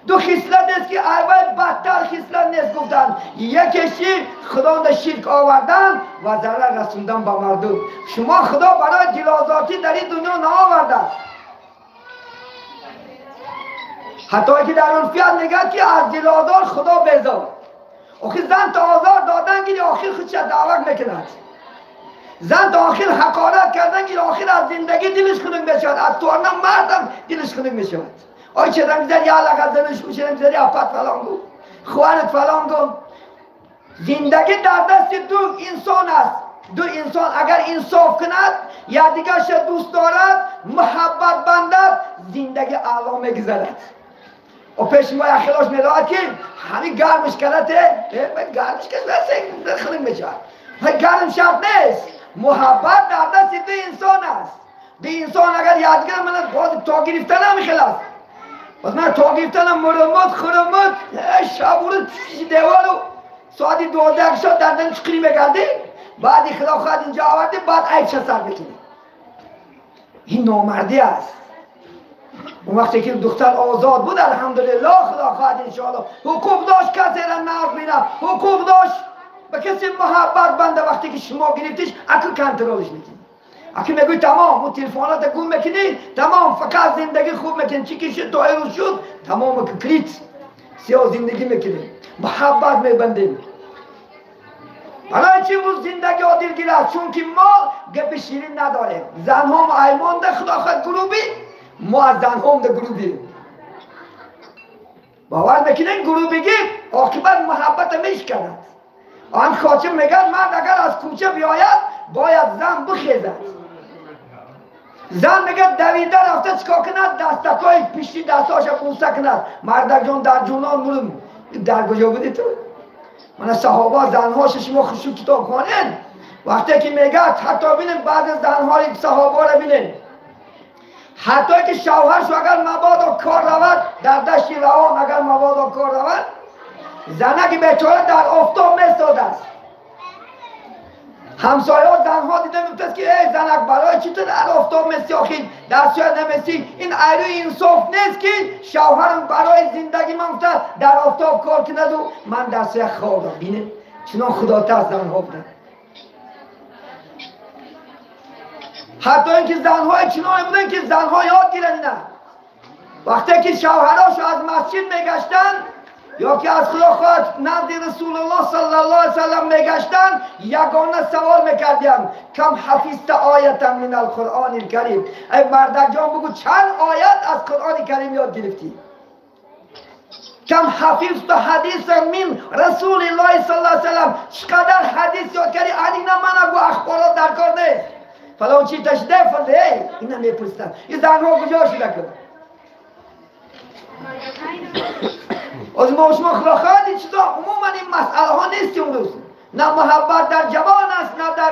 Ду хислат аст ки айвай бадтар хислат нест, гуфтанд. Якеши худонда ширк овардан ва зарар расондан ба мардум. Шумо худо барои дилозорӣ дар ин дунё наовардааст. Ҳатто ки дар урфият мегӯяд ки аз дилозор худо безор. Охир зан то озор додан гири, охир худша даъват мекунад. Зан то охир ҳақорат кардан гири, охир аз зиндагӣ дилаш хунук мешавад. Аз торна мардам дилаш хунук мешавад. Ой, чера мизари алақа занаш, чера мизари апат фалон гу, хоҳарат фалон гу. Зиндагӣ дар дасти ду инсон аст. Ду инсон агар инсоф кунад, якдигарша дӯст дорад, муҳаббат бандад, зиндагӣ аъло мегузарад. О пеши мо як хилош меравад ки ҳамин гармш карате, гармш карда хунук мешавад. Гарм шарт нест. Муҳаббат дар дасти ду инсон аст. Ду инсон агар якдигар мана то гирифта намехел аст. Боз ман то гирифтанам мурумуд, хурумуд, шабуру пиши девору соати 12 шуд дар дани чуқурӣ мегардӣ, баъди худо хоҳад инҷо овардӣ, баъд айбша сар мекунӣ. Ин номардӣ аст. Он вақте ки духтар озод буд, алҳамдулиллоҳ, худо хоҳад иншоаллоҳ ҳуқуқ дошт касеро нағз бинад, ҳуқуқ дошт ба касе муҳаббат банда. Вақте ки шумо гирифтиш, аку контролш мекунӣ, аку мегӯй тамом, у телефоната гум мекунӣ, тамом, фақат зиндагӣ хуб мекунӣ. Чӣ ки шуд, то рӯз шуд, тамом, крит сиёҳ зиндагӣ мекунем, муҳаббат мебандем. Барои чӣ имрӯз зиндагӣ дилгир аст? Чунки мо гапи ширин надорем. Занҳом аймонда худо хоҳад грубӣ, мо аз занҳомда грубӣ. Бовар мекунем, грубигӣ оқибат муҳаббата мешиканад. Он хотир мегӯяд: мард агар аз кӯча биёяд, бояд зан бихезад. Зан мегӯяд давида рафта чикор кунад? Дастакҳои пишти дастҳоша бӯса кунад. Мардакҷон, дар ҷунон мурум, дар куҷо будӣ ту? Мана саҳоба занҳоша шумо хушу китоб хонед, вақте ки мегӯяд, ҳатто бинед баъзе занҳои саҳобаро бинед, ҳатто ки шавҳаршу агар мабодо кор равад, дар дашти равон агар мабодо кор равад, занаки бечора дар офтоб местодааст. Ҳамсояҳо занҳо дида мегуфтааст ки эй занак, барои чӣ ту дар офтоб мести, охир дар соя наместӣ? Ин айрӯи инсоф нест ки шавҳарам барои зиндагӣ ман гуфта дар офтоб кор кунаду ман дар соя хобам. Бинед, чунон худотарс занҳо буданд. Ҳатто ин ки занҳои чуноне буданд ки занҳо ёд гиранд ина. وقتی که شوهراش از مسجد میگشتن یا که از خدا خواهد نزد رسول الله صلی الله علیه وسلم میگشتن، یگانه سوال میکردیم کم حفظت آیتا من القرآن الکریم. ای مردک جان بگو چند آیت از قرآن کریم یاد گرفتی؟ کم حفظت حدیث من رسول الله صلی الله علیه وسلم، چقدر حدیث یاد کردی؟ اینا من گو اخبارات در کار نیست، فلان چی تشده فلان اینا میپرسیدن. این زنها کجا شده که از ما شما خلاخات این چیزا عموما این مسئله ها نیست امروز. نه محبت در جوان است، نه در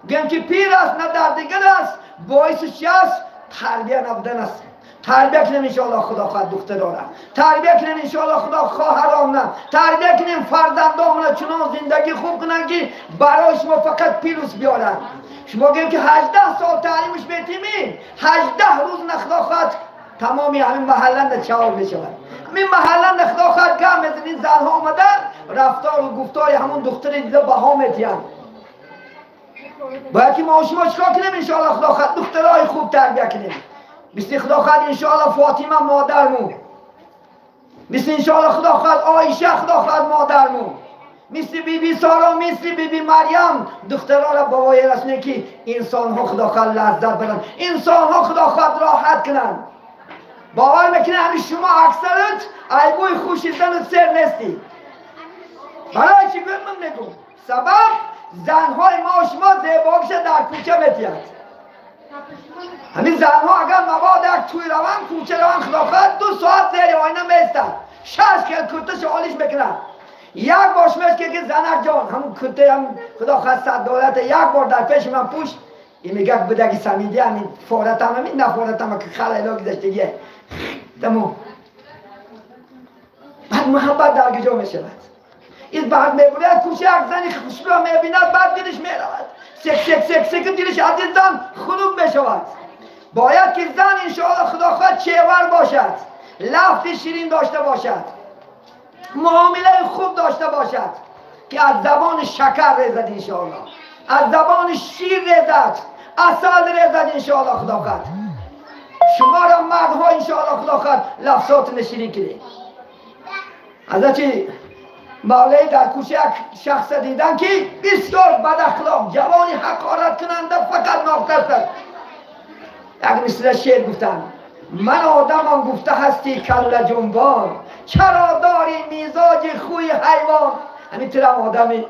گنجی پیر است، نه در دیگر است. باعث چی است؟ تربیه نبودن است. تربیه کنیم انشاءالله خدا خواهد دخترانه، تربیه کنیم انشاءالله خدا خواهرامنه، تربیه کنیم فرزندامنه، چنان زندگی خوب کنن که برای شما فقط پیروز بیارن. شما گیم که 18 سال تعلیمش میتیمی، 18 روز نه خدا خواهد تمامی همین محله چاو میشود. همین محله خدا خواهد گم میزنین زنها آمدن رفتار و گفتار همون دختر دیده بها میتین. باید که ما شما چیکار کنیم انشاءالله خدا خواهد دخترای خوب تربیه کنیم. مثل خدا خواهد انشاءالله فاطمه مادرمون، مثل انشاءالله خدا خواهد عایشه خدا خواهد مادرمون، مثل بی بی سارا، مثل بی بی مریم، دخترها را بابای رسونه که انسان ها خدا خواهد لذت برن، انسان ها خدا خواهد راحت کنن. باور میکنه همین شما اکثرت عیبوی خوشیدن و سر نیستی. برای چی من میگم؟ سبب زنهای ما شما زیباکش در کوچه میتید. همین زنها اگر مواد یک توی روان کوچه روان خدا خواهد 2 ساعت زیر آینه میستن، 6 کل کرتش عالیش میکنن. یک بار شمش که زنک جان همون کرته هم خدا خواهد 100 دولت یک بار در پیش من پوش، این میگه بدگی سمیدی همین فارت هم همین نفارت هم که خلا ایلا گذشتگیه تمام. بعد محبت در کجا میشود؟ این بعد میبرد کوچه یک زنی خوشبو میبیند، بعد دلش میرود سک سک سک سک دلش از این زن خنک میشود. باید که زن انشاءالله خدا خواهد چهور باشد، لفظ شیرین داشته باشد، معامله خوب داشته باشد که از زبان شکر ریزد انشاءالله، از زبان شیر ریزد، عسل ریزد انشاءالله خدا خواهد. شما را مردها انشاءالله خدا خواهد لفظاتون شیرین کنید. حضرت مولای در کوچه یک شخص دیدن که بسیار بد اخلاق، جوانی حقارت کننده، فقط ناقص است. یک مثل شعر گفتن من آدمم گفته هستی کله جنبان، چرا داری میزاج خوی حیوان. همین ترم آدمی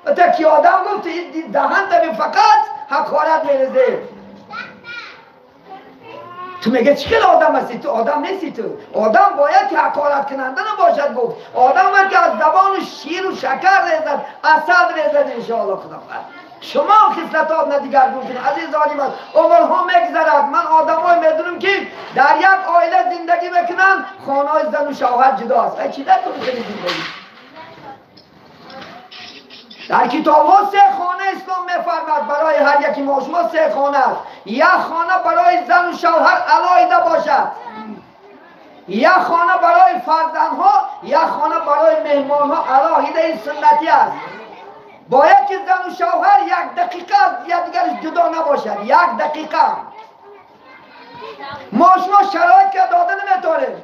و تا کی آدم گفت دهن تبی فقط حقارت میرزه. تو میگه چه آدم هستی؟ تو آدم نیستی. تو آدم باید که حقارت کننده نباشد. گفت آدم باید که از زبان شیر و شکر ریزد، عسل ریزد انشاءالله خدا خواهد. شما خصلتات نه دیگرگون کنید عزیزانی من. عمرها میگذرد. من آدمای میدونم که در یک عائله زندگی میکنن، خانه های زن و شوهر جدا است. ای چی در کنید زندگی؟ در کتاب ها 3 خانه اسلام میفرماد برای هر یکی ما شما 3 خانه است. یک خانه برای زن و شوهر علاهیده باشد، یک خانه برای فرزندها، یک خانه برای مهمانها علاهیده. این سنتی است. باید که زن و شوهر 1 دقیقه از یکدیگرش جدا نباشد، 1 دقیقه. ما شما شرایط که داده نمیتونیم.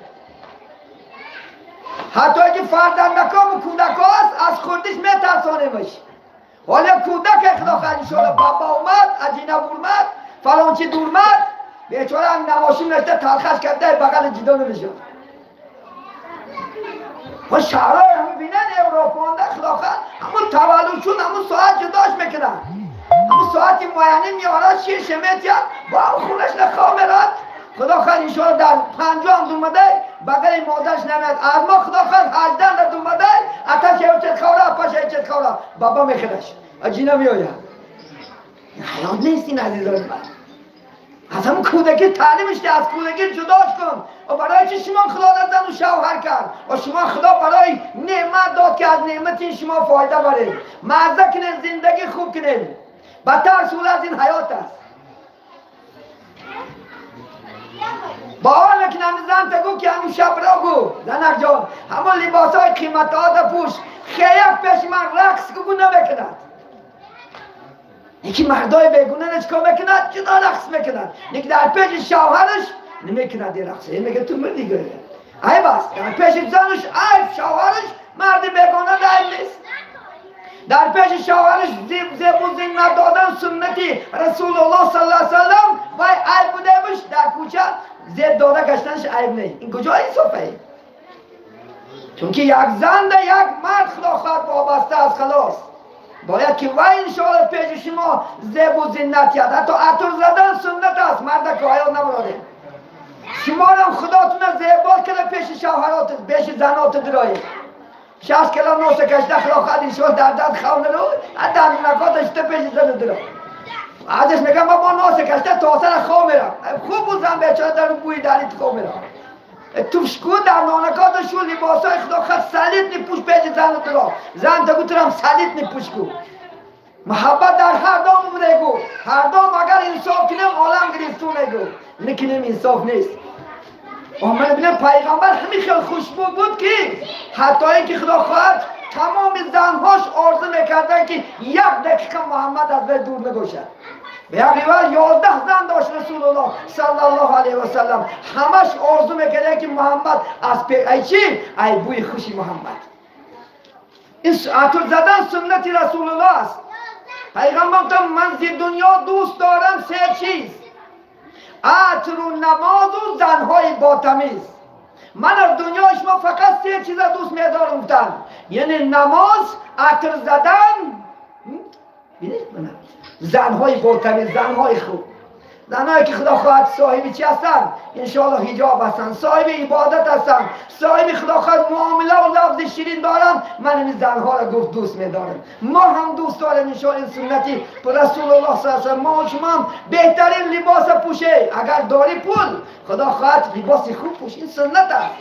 حتی اگه فرزندکام و کودک هاست از خوردش میترسانیمش. حالا کودک خدا خیلی انشاءالله بابا اومد، عجینه اومد، فلان چی دور اومد، بیچاره هم نماشین نشته تلخش کرده بغل جدا نمیشه. و شهرهای همون بینن اروپا خدا خیلی همون تولد شد همون ساعت جداش میکنن، همون ساعتی معینه میاره شیر شمیت با هم خونش نخواه میرد. خدا خیلی انشاءالله در 50 هم دومده بغل مادرش نمیاد. از ما خدا خیلی 18 در دومده اتش یوچت خوره اپاش یوچت خوره بابا میخورش اجینا میآید. حیات نیست این عزیزان من. از همون کودکی تعلیمش ده، از کودکی جداش کن. و برای چی شما خدا را زن و شوهر کرد و شما خدا برای نعمت داد که از نعمت این شما فایده برید، مزه کنید، زندگی خوب کنید. بدتر سوله از این حیات است. باور میکنم زن تا گو که همون شب را گو زنک جان همون لباس های قیمت ها پوش خیلی پیش من رقص گو نمیکند. یکی مردای بیگونه چیکار میکند؟ جدا رقص میکند. یکی در پیش شوهرش نمیکنه دی رقصه میگه تو مردی گویا عیب است در پیش زنش عیب شوهرش مرد بیگانه عیب نیست در پیش شوهرش زیب و زینت دادن سنتی رسول الله صلی الله علیه وسلم وای عیب بوده باش در کوچه زیب داده کشتنش عیب نیست این کجا انصافه چون که یک زن ده یک مرد خدا خواهد وابسته از خلاص باید که وای انشاءالله پیش شما زیب و زینت یاد حتی عطر زدن سنت است مرد که حیا نبراده شما هم خداتون زیبا کرده پیش شوهرات پیش زنات درایه 60 کلو نوسه کشته خدا خواهد انشاءالله در دند خونه رو دندونکاتش ته پیش زن درا ازش میگم با نوسه کشته تا سر خواب میرم خوب بود زن بیچاره در بوی دریت خواب میرم توشکو در نانکاتشو لباسای خدا خواهد سلیت نپوش پیش زن درا زن تا گوترم سلیت نپوش کو محبت در هر دام بوده گو هر دام اگر انصاف کنیم عالم گرفتونه گو نکنیم انصاف نیست من ببینم پیغمبر همین خیلی خوشبو بود که حتی اینکه خدا خواهد تمام زنهاش آرزو میکردن که یک دقیقه محمد از وی دور نباشد به یک روایت 11 زن داشت رسول الله صلی الله علیه و سلم همش آرزو میکردن که محمد از پی ای چی؟ ای بوی خوشی محمد این عطر زدن سنت رسول الله است پیغمبر گفت من ز دنیا دوست دارم سه چیز عطر و نماز و زنهای با تمیز من از دنیا شما فقط سه چیز دوست میدارم گفتن یعنی نماز عطر زدن زنهای با تمیز زنهای خوب زنهایی که خدا خواهد صاحب چی هستن انشاءالله حجاب هستن صاحب عبادت هستن صاحب خدا خواهد معامله و لفظ شیرین دارن من این زنها را گفت دوست میدارم ما هم دوست داریم انشاءالله این سنتی رسول الله صلی الله علیه و ما شما هم بهترین لباس پوشه اگر داری پول خدا خواهد لباس خوب پوش این سنت است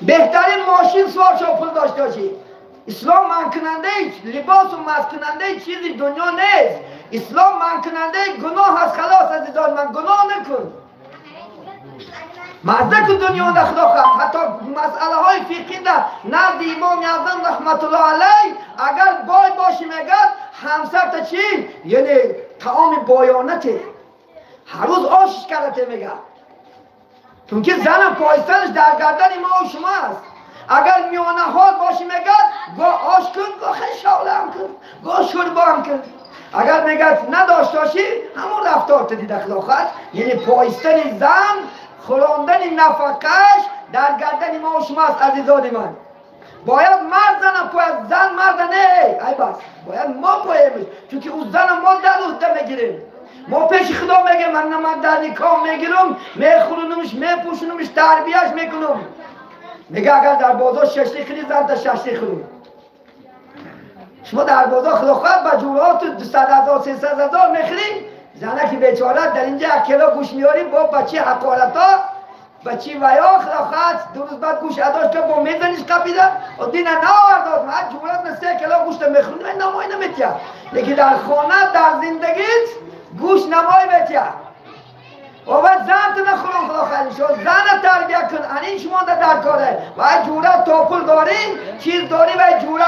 بهترین ماشین سوار شو پول داشته باشی اسلام منع کننده لباس و مسح کننده چیزی دنیا نیست اسلام منع کننده گناه از خلاص عزیزان من گناه نکن مزه کن دنیا ده خدا خواهد حتی مسئله های فقهی ده نزد امام اعظم رحمت الله علیه اگر بای باشی میگد همسر تا چی؟ یعنی طعام بایانته هر روز آشش کرده میگه چون که زنم پایستنش در گردن ما و شما است اگر میانه حال باشی میگد گاه آش کن گاه خیلی هم کن گاه شوربا هم کن اگر میگد نداشت باشی همون رفتار تو دیده خدا خواهد یعنی پایستن زن خوراندن نفقهش در گردن ما و شما است عزیزان من باید مرد زن پاید زن مرد نه ای بس باید ما پاییمش چون که او زن ما در عهده میگیریم ما پیش خدا میگیم من در نکاح میگیرم میخورونمش میپوشونمش تربیهش میکنم میگه اگر در بازار ششلی خری زن تا ششلی خورون شما در بازار خدا خواهد با جورات 200,000 300,000 میخری زنه که بیچاره در اینجا یک کیلو گوش میاری با بچه حقارت ها بچه ویا خدا خواهد 2 روز بعد گوش اداش که با میزنیش قپیده و دینه نآورداد من جورات من 3 کیلو گوشت میخورم من نمای نمیتیه لیکن در خانه در زندگیت گوش نمای میتیه و بعد زن تو نخورم خدا خیلی شد زن تربیه کن این شما در کاره و جوره تا پول داری چیز داری و جوره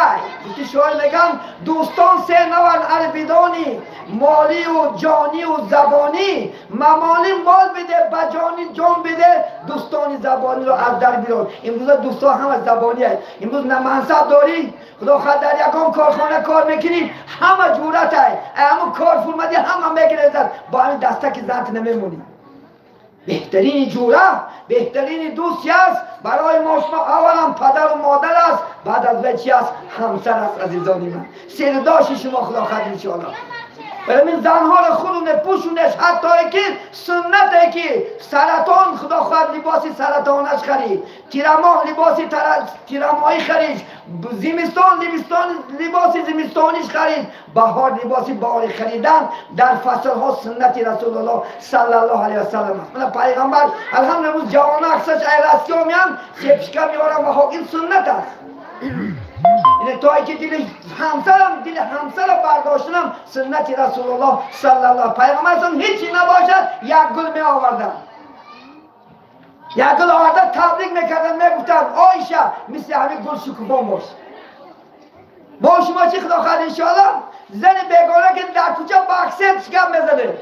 گفتی شاعر میگم دوستان سه نوعن ار بدانی مالی و جانی و زبانی ممالی مال بده به جانی جان بده دوستان زبانی رو از در بیرون امروز دوستان هم از زبانی هست امروز نه منصب داری خدا خواهد در یکان کارخانه کار میکنی همه جورت های همون کار فرمدی همه میگیره با همین دستک زنت نمیمونی بهترین جوره بهترین دوست است برای ما شما اولا پدر و مادر است بعد از وی چی است همسر است عزیزان من سرداش شما خدا خواهد انشاءالله برای این زنها را خورونه پوشونش حتی که سنته که سرطان خدا خواهد لباس سرطانش خرید تیرماه لباس تیرماهی خرید زمستان لباس زمستانیش خرید بهار لباس بهاری خریدن در فصل ها سنت رسول الله صلی الله علیه و سلم است. من پیغمبر الحمدلله امروز جوان اکثرش ایراسیا میان سپشکا میارن و این سنت است. یعنی تا اینکه دل همسرم دل همسرم برداشتنم سنت رسول الله صلی الله پیغمبر اصلا هیچی نباشد یک گل می آوردم یک گل آوردن تبریک میکردن میگفتن عایشه مثل همین گل شکوفان باش. با شما چی خدا خواهد انشاءالله زن بیگانه که در کوچه با اکسنت شکم میزنه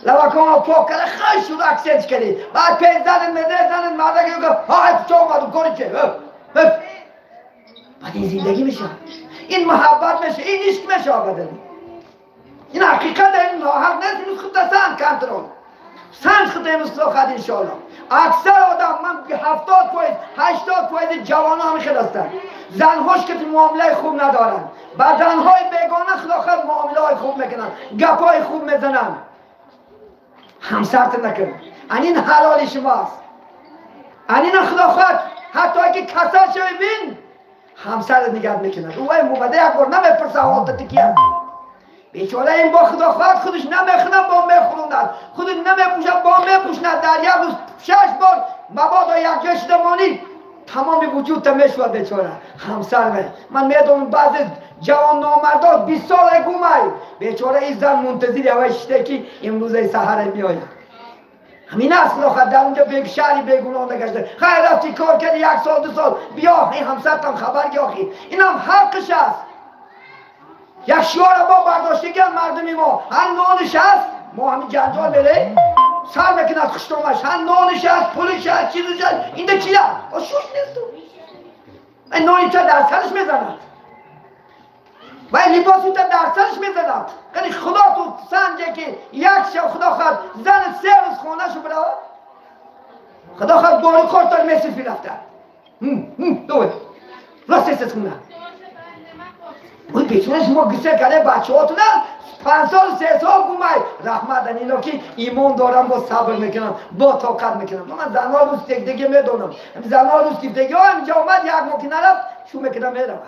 لبکان پاک کرده خیلی شد اکسنت کردی بعد پیز زنن مده زنن مرده که گفت ها تو آمدم کاری که بعد این زندگی میشه، این محبت میشه، این عشق میشه. آقا این حقیقت، این ناحق نیست. این خود سن کنترل سن خود امروز خواهد انشاءالله. اکثر آدم من 70% 80% جوان ها همین هستن، زنهاش که معامله خوب ندارن، با زنهای بیگانه خدا معامله های خوب میکنن، گپ های خوب میزنن. همسرت نکن، این حلال شماست، این خدا خواهد حتی اگه کسل شوی بین همسرت نگه میکنن. او موبده یک بار نمیپرسه حالت کیه بیچاره. این با خدا خواهد خودش نمیخونه با میخوروند، خودش نمیپوشه با میپوشند. در یک روز 6 بار مبادا یک جای شده مانی تمام وجود تا میشود بیچاره همسر من. من میدونم بعض جوان نامردا 20 سال گومای بیچاره این زن منتظر هوای شده که امروز ای سحر میآید. همین است خدا خواهد در اونجا به شهری بیگناه نگشته. خیر رفتی کار کردی 1 سال 2 سال بیا این همسرتم خبر گی آخی، اینم حقش است. یک شعار با برداشتگی هم مردمی ما هر نانش هست، ما همین جنجال بره سر میکند خشتامش، هر نانش هست، پولش هست، چیزش هست. این ده چیه؟ شوش نیست. این نانی تا در سرش میزند و این لباسی تا در سرش میزند. یعنی خدا تو سنجه که یک شب خدا خواهد زن 3 روز خانه شو برود، خدا خواهد بارو خورد تا میسفی رفته دوی راست است خونه. اون بیچاره شما گسل کرده بچه هاتونه 5 سال 3 سال گمای رحمت اینا که ایمان دارم با صبر میکنم با طاقت میکنم. من زنها روز دیگه میدونم، زنها روز دیگه ها اینجا آمد یک ماه که نرفت شو میکنم میرم.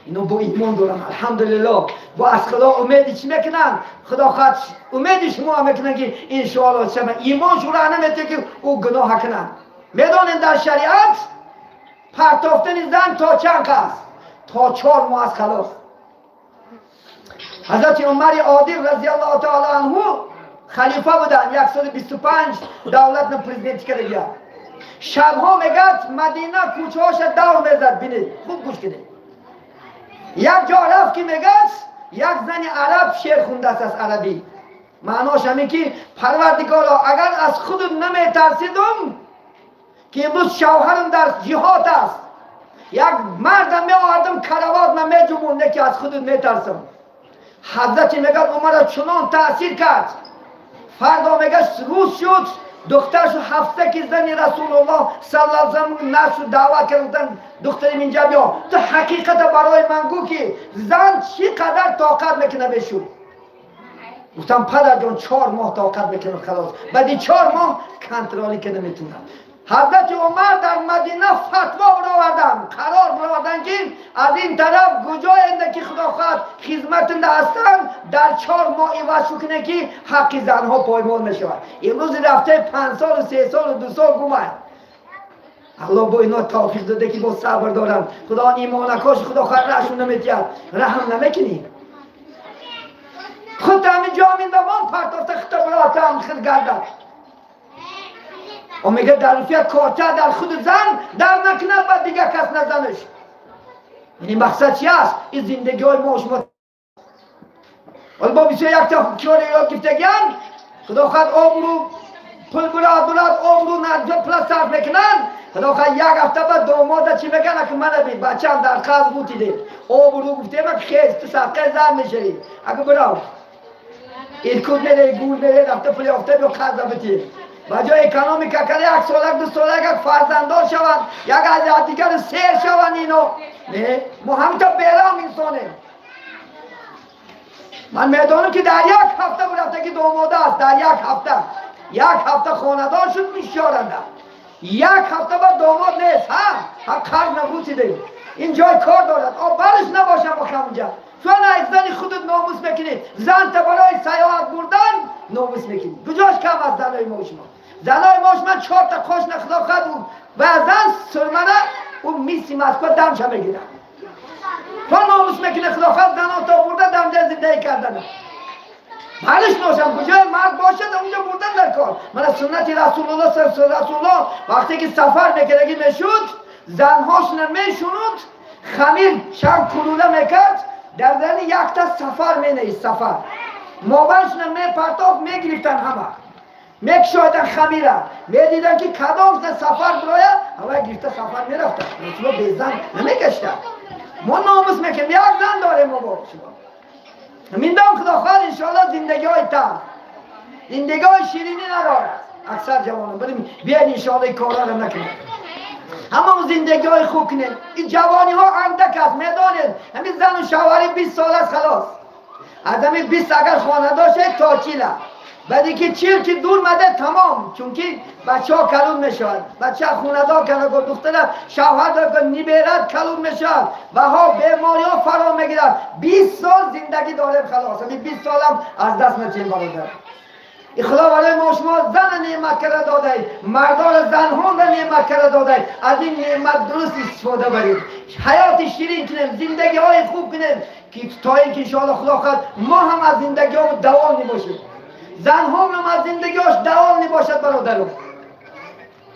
اینا با ایمان دارم الحمدلله، با از خدا امیدی چی میکنن؟ خدا خواهد امیدی شما هم میکنن که انشاءالله شما ایمان شما نمیته که او گناه کنن. میدونن در شریعت پرتافتن زن تا چند است؟ تا 4 ماه از خلاص. حضرت عمر عادل رضی الله تعالی عنه خلیفه بودن، 125 دولت پرزیدنت کرده. شبها میگد مدینه کوچه هاش دور میزد. بینید خوب گوش کنید. یک جا رفت که میگد یک زن عرب شعر خونده است از عربی، معناش همین که پروردگارا اگر از خودم نمیترسیدم که امروز شوهرم در جهاد است، یک مردم میآوردم کروات من میجمونده که از خودم میترسم. حضرت میگه عمر چنان تاثیر کرد. فردا میگه روز شد دخترش هفته که زن رسول الله صلی الله علیه و سلم نشد دعوت کردن دخترم اینجا بیا تو حقیقت برای من گو که زن چقدر طاقت میکنه بشو. گفتم پدر جان 4 ماه طاقت میکنه خلاص، بعد 4 ماه کنترلی که نمیتونم. حضرت عمر در مدینه فتوا برآوردن، قرار برآوردن که از این طرف کجای که خدا خواهد خدمت هستن در 4 ماه عوض کنه که حق زنها پایمال نشود. امروز رفته 5 سال و 3 سال و 2 سال گمه. الله با اینا توفیق داده که با صبر دارن. خدا ایمانکاش خدا خواهد رحم نمیتید، رحم نمیکنی. خود همین جا همین دوام پرتافته خطا براتم خود گردد. و میگه در روسیه کارته در خود زن در نکنه و دیگه کس نزنش. یعنی مقصد چی است؟ این زندگی های ما شما ولی با 21 تا کار یاد گرفتگیان خدا خواهد آبرو پول براد براد آبرو نجا پول صرف میکنن. خدا خواهد یک هفته بعد داماد چی میکنه که من بید بچه هم در قرض بودیده آبرو گفته من خیز تو صفقه زن میشوی اگه براد ایرکود میره گور میره رفته پول یافته بیا قرض بتی. با جای اکانومیکا کرده 1 سالک 2 سالک یک فرزندار شوند، یک از دیگر سیر شوند. اینو نه ما هم تا بیرام انسانیم. من میدانم که در یک هفته برفته که داماده است، در یک هفته یک هفته خاندار شد میشارنده، یک هفته بعد داماد نیست. ها ها قرض نبوسیده این جای کار دارد آب برش نباشم بخم اونجا. چون از زن خودت ناموس میکنی، زن تا برای سیاحت بردن ناموس میکنی. کجاش کم از زنای ما شما؟ زنای ما شما 4 تا خوش نخدا خد و زن سرمنه اون میسی مسکو دمش میگیره. تو ناموس میکنه خدا خد زنا تا برده دم زندگی کردن. برش ناشم کجای مرد باشد اونجا بردن در کار. من از سنت رسول الله صلی رسول الله وقتی که سفر میکردگی میشد زنهاشون میشوند خمیر چند کلوله میکرد در زن یک تا سفر می نیست سفر مابرشون می پرتاف می گرفتن همه. Мекушоидан хамира, медидан ки кадом сафар бирояд, ҳавай гирифта сафар мерафта. Шумо безан намекашта. Мо номус мекунем, як зан дорем мо бо шумо. Миндам худо хоҳад иншоаллоҳ зиндагиҳои талх, зиндагиҳои ширинӣ надорад. Аксар ҷавонон бирем биёед иншоаллоҳ ин корҳоро накунем. Ҳамамо зиндагиҳои хуб кунем. Ин ҷавониҳо андак аст, медонед. Ҳамин зану шавҳари 20 сол аст халос. Аз ҳамин 20 агар хонадор шавед то 40. Баъд ки 40 ки дур маде тамом, чунки бачаҳо калон мешавад. Бача хонадор калон, духтара шавҳар дор, ниберад калон мешавад ва ҳо бемориҳо фаро мегирад. 20 сол зиндагӣ дорем халос. Ҳамин 20 солам аз даст надиҳем бародар. Худо барои мо шумо зан неъмат карда додай, мардон занҳоро неъмат карда додай. Аз ин неъмат дуруст истифода баред, ҳаёти ширин кунем, зиндагиҳои хуб кунем, ки то ин ки иншоаллоҳ худо хоҳад мо ҳам аз зиндагиҳо давом небошем, занҳо ҳам аз зиндагиҳош давом небошад бародарон.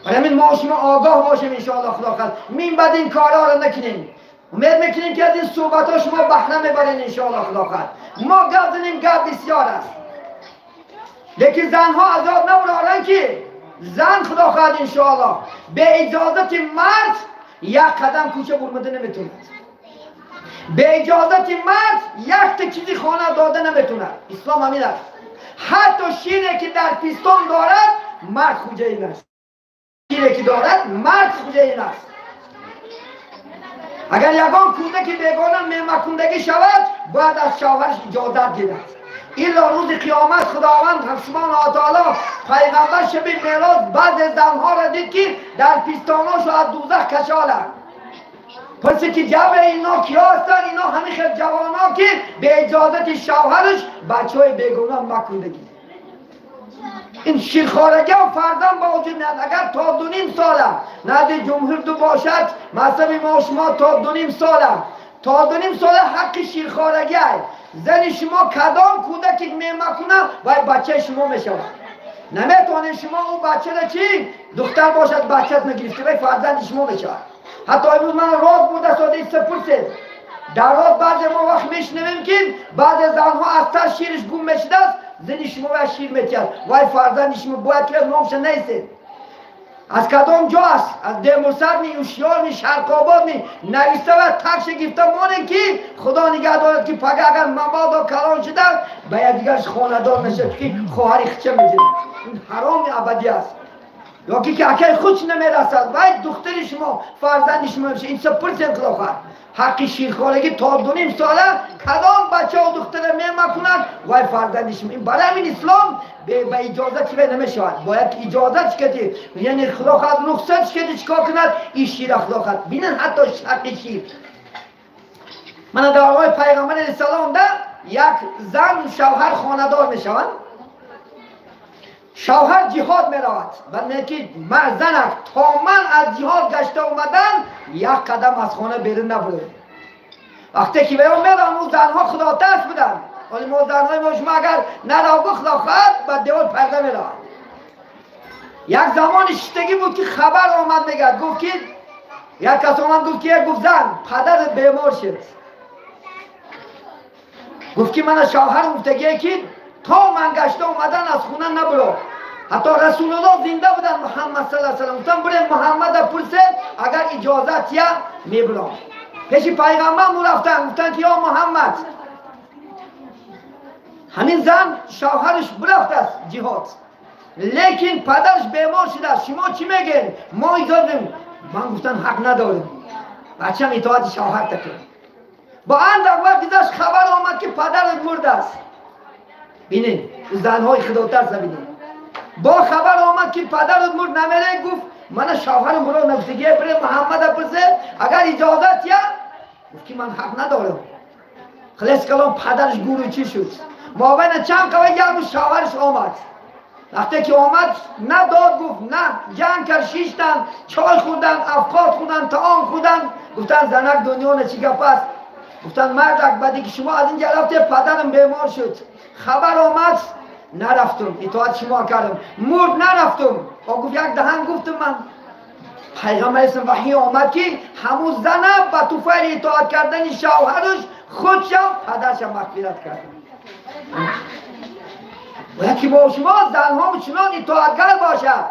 Барои ҳамин мо шумо огоҳ бошем иншоаллоҳ худо хоҳад, мин баъд ин корҳоро накунем. Умед мекунем ки аз ин суҳбатҳо шумо баҳра мебаред иншоаллоҳ худо хоҳад. Мо гап занем, гап бисёр аст, лекин занҳо азоб набароранд ки зан худо хоҳад иншоаллоҳ бе иҷозати мард як қадам кӯча бурмада наметавонад, бе иҷозати мард якта чизи хона дода наметавонад. Ислом ҳамин аст. Ҳатто шире ки дар пистон дорад мард хуҷаин аст, шире ки дорад мард хуҷаин аст. Агар ягон кӯдаки бегона мемакундагӣ шавад, бояд аз шавҳараш иҷозат гирад. Илло рӯзи қиёмат Худованд субҳонаҳу ва таоло пайғамбар шаби меърож баъзе занҳоро дид ки дар пистоношо аз дӯзах кашоланд. Пурсид ки ҷабре ино киё ҳастанд? Ино ҳамин хел ҷавонон ки бе иҷозати шавҳараш бачаҳои бегуноҳ макундагӣ. Ин ширхорагӣ ҳам фарзанд ба вуҷуд меояд. Агар то 2.5 сола назди ҷумҳур ду бошад, мазҳаби мо шумо то 2.5 сола, то 2.5 сола ҳаққи ширхорагӣ аст. Зани шумо кадом кӯдаке мемакунад, вай бачаи шумо мешавад. Наметавонед шумо ӯ бачаро чӣ? Духтар бошад бачаат нагирифта, вай фарзанди шумо мешавад. Ҳатто имрӯз ман род бурда сода пурсед. Дар род баъзе мо вақт мешунавем ки баъзе занҳо аз тар шириш гум мешудааст, зани шумо вай шир метиҳад, вай фарзанди шумо бояд ки номша наисед. Аз кадом ҷо аст? Аз Демурсадми, Ушёрми, Шарқободми нависта ва такша гирифта монем ки Худо нигаҳ дорад ки пага агар мабодо калон шуда ба якдигарш хонадор нашад, ки хоҳари хича мегирад. Ин ҳароми абадӣ аст. Ё ки акаи худ намерасад, вай духтари шумо фарзанди шумо мешавад. Ин чиза пурсем худо хоҳад. Ҳаққи ширхорагӣ то 2.5 сола кадом бачаву духтара мемакунад, вай фарзанди шумо. Ин барои ҳамин ислом ба иҷозат чӣ намешавад. Бояд ки иҷозат шикати, яъне худо хоҳад рухсат шикати чикор кунад, ин шира худо хоҳад. Бинед ҳатто ҳаққи шир. Мана дар оғои пайғамбар алайҳиссалом да як зан шавҳар хонадор мешаванд. Шавҳар ҷиҳод меравад. Баъд мегӯяд ки занак то ман аз ҷиҳод гашта омадан як қадам аз хона берун набурд. Вақте ки ваё мераванд, ӯ занҳо худотарс буданд. Ҳоли мо занҳои мо шумо агар наравгу худо хоҳад ба девор парда меравад. Як замони шиштагӣ буд ки хабар омад, мегӯяд, гуфт ки як кас омад, гуфт ки гуфт зан падарат бемор шуд. Гуфт ки мана шавҳарам гуфтагие ки то ман гашта омадан аз хона набуро. Ҳатто Расулуллоҳ зинда буданд, Муҳаммад саллаллоҳу алайҳи васаллам. Гуфтанд бурем Муҳаммада пурсед, агар иҷозат я мебурам. Пеши пайғамбар рафтанд, гуфтанд ки ё Муҳаммад, ҳамин зан шавҳараш бирафтааст ҷиҳод, лекин падараш бемор шудааст, шумо чӣ мегӯед? Мо иҷозат. Ман гуфтанд ҳақ надорем, бачам итоати шавҳар такун. Бо андак вақт гузашт, хабар омад ки падарат мурдааст. Бинед, занҳои худотарса бинед. Бо хабар омад ки падарат мурд, намере. Гуфт мана шавҳарам буро нагуфтагие, бире Муҳаммада пурсед, агар иҷозат я. Гуфт ки ман ҳақ надорам. Хилес калом падараш гуру чӣ шуд. Мобайна чанд қава як рӯз шавҳараш омад. Вақте ки омад на дод, гуфт на, ҷанг кард, шиштанд, чой хӯрданд, афқот хӯрданд, таом хӯрданд. Гуфтанд занак дунёна чӣ гап аст? Гуфтанд мардак баъде ки шумо аз инҷа рафтед падарам бемор шуд. Хабар омад, нарафтум, итоати шумо кардам. Мурд, нарафтум. О гуфт як даҳан гуфтум ман. Пайғамбар ислом ваҳй омад ки ҳамун зана ба туфайли итоат кардани шавҳараш худшам падаршам мағфират кард. Бояд ки мо шумо занҳо чунон итоатгар бошад,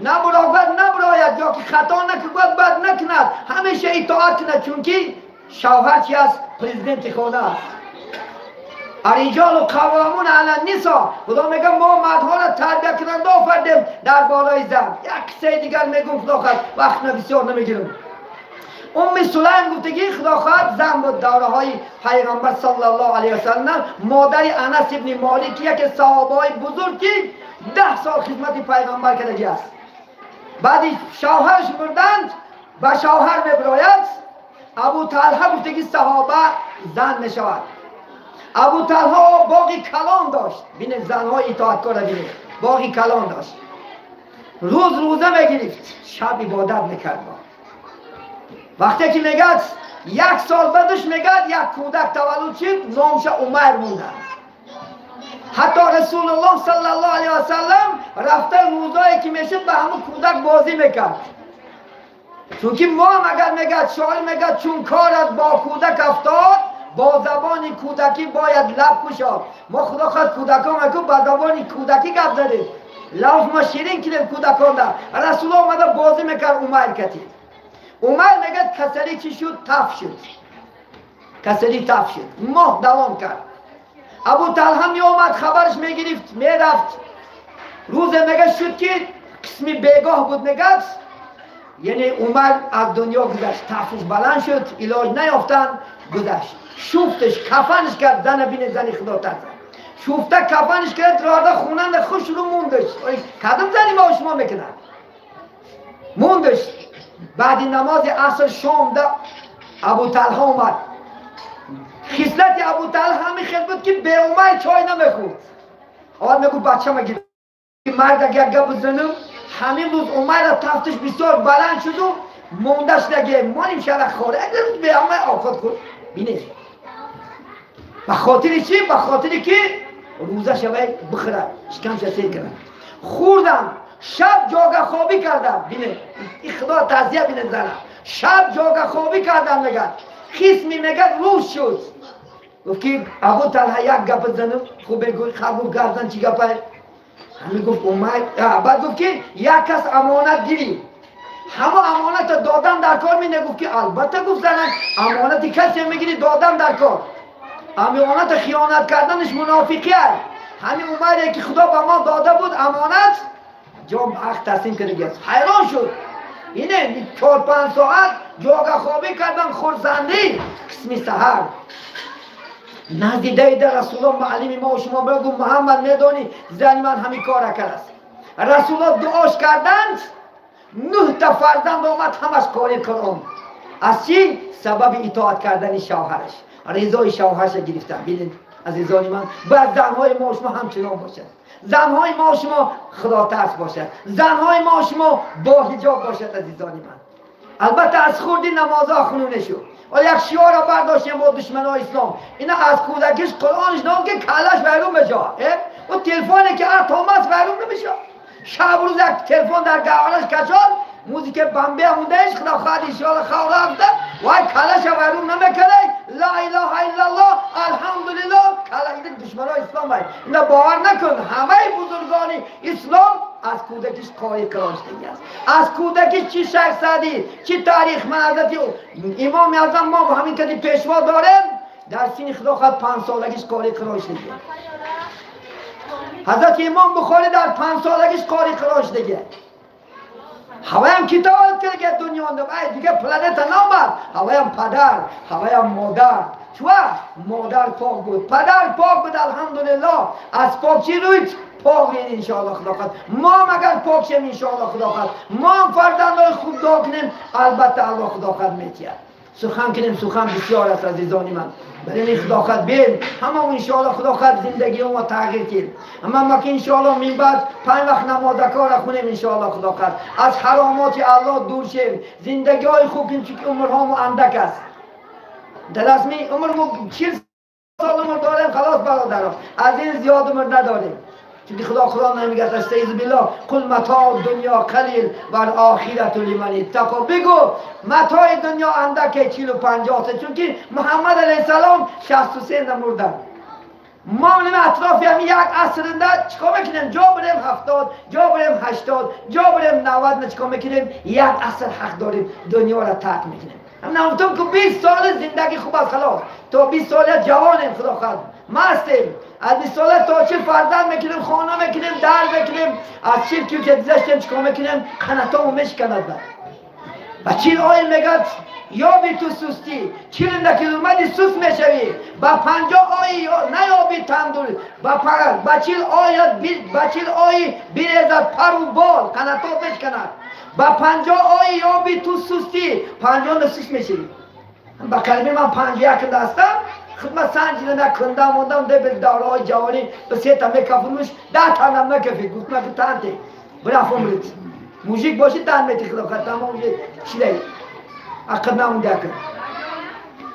набурояд, набурояд, ё ки хато накунад, бад накунад, ҳамеша итоат кунад, чунки шавҳар чи аст? Президенти хона аст. Ариҷолу қаввомун ала нисо. Худо мегӯяд мо мардҳоро тарбиякунанда офардем дар болои зан. Як қиссаи дигар мегӯм, худо хоҳад, вақтна бисёр намегирам. Умми Сулайм гуфтагӣ, худо хоҳад, зан буд давраҳои пайғамбар саллаллоҳу алайҳи васаллам, модари Анас ибни Молик, яке саҳобаҳои бузург ки 10 сол хизмати пайғамбар кардагӣ аст. Баъди шавҳараш мурданд, ба шавҳар мебирояд. Абу Талҳа гуфтагӣ саҳоба зан мешавад. Абу Талҳа боғи калон дошт. Бинед занҳои итоаткорро бинед. Боғи калон дошт. Рӯз рӯза мегирифт, шаб ибодат мекард. Вақте ки мегӯяд як сол баъдаш мегӯяд як кӯдак таваллуд шуд, номша Умайр монданд. Ҳатто Расулуллоҳ саллаллоҳу алайҳи васаллам рафта рӯзое ки мешуд ба ҳамун кӯдак бозӣ мекард. Чунки мо ҳам агар мегӯяд шоир мегӯяд чун корат бо кӯдак афтод, бо забони кӯдакӣ бояд лаб кушод. Мо худо хоҳад кӯдакон мегӯ ба забони кӯдакӣ гап задем, лафз мо ширин кунем кӯдаконда. Расулуллоҳ омада бозӣ мекард Умайр катид. Умайр мегӯяд касалӣ чӣ шуд? Таф шуд. Касалӣ таф шуд. Моҳ давом кард. Абу Талҳа меомад, хабараш мегирифт, мерафт. Рӯзе мегӯяд шуд ки қисми бегоҳ буд, мегӯяд яъне Умар аз дунё гузашт, тафш баланд шуд, илоҷ наёфтанд, гузашт. Шуфташ кафанш кард, зана бинед, зани худо тарзад. Шуфта кафанш кард, рода хунанда хуш рӯ мондаш. Кадом зани мо шумо мекунад? Мондаш. Баъди намози аср шомда Абу Талҳа омад. Хислати Абу Талҳа ҳамин хел буд ки бе Умайр чой намехӯрд. Аввал мегӯ бачама гир. Мард агар гап бизанам, ҳамин рӯз Умайра тафтиш бисёр баланд шуду мондаш наге моним шава хоре. Агар рӯз бе Умайр охот хӯрд. Бинед. Ба хотири чӣ? Ба хотири ки рӯза шавай бихӯрад, шикамша сер кунад. Хӯрдам, шаб ҷогахобӣ кардам. Бинед, ин худо тазия бинед зана. Шаб ҷогахобӣ кардам мегӯяд. Қисми мегӯяд рӯз шуд. Гуфт ки Абу Талҳа як гап бизанам, хуб бегӯй, хаб гуфт гардан чӣ гапай? Ҳамин гуфт Умайр, баъд гуфт ки як кас амонат гирӣ. Ҳамо амонатро додам дар кор мине. Гуфт ки албатта, гуфт занак, амонати касе мегирӣ додам дар кор. Амонатро хиёнат карданаш мунофиқӣ аст. Ҳамин Умайре ки худо ба мо дода буд амонат, ҷон ба ҳақ таслим кардагиаст. Ҳайрон шуд. Ине 4-5 соат ҷогахобӣ кардан, хурсандӣ, қисми саҳар. Назди даида Расулуллоҳ муаллими мо шумо бигӯ Муҳаммад медонӣ зани ман ҳамин кора кардааст. Расулуллоҳ дуош карданд, 9 та фарзанд омад, ҳамаш қори Қуръон. Аз чӣ? Сабаби итоат кардани шавҳараш, ризои шавҳарашро гирифтан. Бинед азизони ман, бояд занҳои мо шумо ҳамчунон бошад. Занҳои мо шумо худотарс бошад. Занҳои мо шумо бо ҳиҷоб бошад азизони ман. Албатта аз хурди намозҳо хунуне шуд. Оля як шиорро бардоштем бо душманои ислом. Ина аз кӯдакиш Қуръонш ном ки каллаш вайрон мешавад. О телефоне ки атомас вайрон намешавад. Шаб рӯз як телефон дар гавҳараш кашод, музика бамбе мондаиш, худо хоҳад иншоалло хавр рафта, вай каллаша вайрон намекардай. Ла илаҳа иллаллоҳ, алҳамдулиллоҳ, калла ин душманои ислом ай. Ина бовар накун, ҳамаи бузургони ислом аз кӯдакиш қори Қуръон шудагӣ аст. Аз кӯдакиш чӣ Шайх Саъдӣ, чӣ таърих, ман ҳазрати Имоми Аъзам мо ҳамин кади пешво дорем, дар синни худо хоҳад 5 солагиш қори Қуръон шудагӣ. Ҳазрати Имом Бухорӣ дар 5 солагиш қори Қуръон шудагӣ. Ҳаваям китоб кардагӣ дунё, ай дига планета наомад, ҳаваям падар, ҳаваям модар. Чуа? Модар пок буд, падар пок буд, алҳамдулиллоҳ. Аз пок чӣ рӯйд? Пок ред иншоаллоҳ худо хоҳад. Мо ҳам агар пок шем иншоаллоҳ худо хоҳад, мо ҳам фарзандои хуб дуо кунем, албатта Аллоҳ худо хоҳад метиҳад. Сухан кунем, сухан бисёр аст азизони ман. Барои ин худо хоҳад бем, ҳамамо иншоаллоҳ худо хоҳад зиндагии мо тағйир кунем. Ҳама мо ки иншоаллоҳ минбаъд 5 вақт намозакора хунем иншоаллоҳ худо хоҳад. Аз ҳаромоти Аллоҳ дур шем, зиндагиҳои хуб кунем, чунки умрҳомо андак аст. Дар расми умр мо 40 сол умр дорем, халос бародарон. Аз ин зиёд умр надорем. Чунки худо Қуръон намегӯяд, астаизу биллоҳ, қул матоу дунё қалил вал охирату лиман иттақо. Бигӯ матои дунё андаке 40-50 аст, чунки Муҳаммад алайҳиссалом 63 мурданд. ما اطرافی هم یک عصرنده چیکار میکنیم؟ جا بریم 70، جا بریم 80، جا بریم 90، چیکار میکنیم؟ یک عصر حق داریم دنیا را ترک میکنیم. هم نگفتم که 20 سال زندگی خوب است، خلاص تا 20 سال جوانیم، خدا خواهد مستیم. از 20 سال تا 40 فرزند میکنیم، خانه میکنیم، در میکنیم. از 40 که گذشتیم چیکار میکنیم؟ قناتامو میشکند. و 40 آیه میگد یابی تو سستی، 40 که اومدی سست میشوی، با 50 آیه نیابی تندور، با 40 آیه بریزد پر و بال، قناتا بشکند. با 50 آیه یابی تو سستی، 50 سست میشوی. با کلمه من 51 هستم، خدمت سنجیدم، کندم موندم ده به دارای جوانی به 3 تا میکفونش 10 تا هم نکفی. گفتم که تانته برافم رید موزیک باشی تان میتی خدا خواهد تمام چیزی عقل نمونده کن.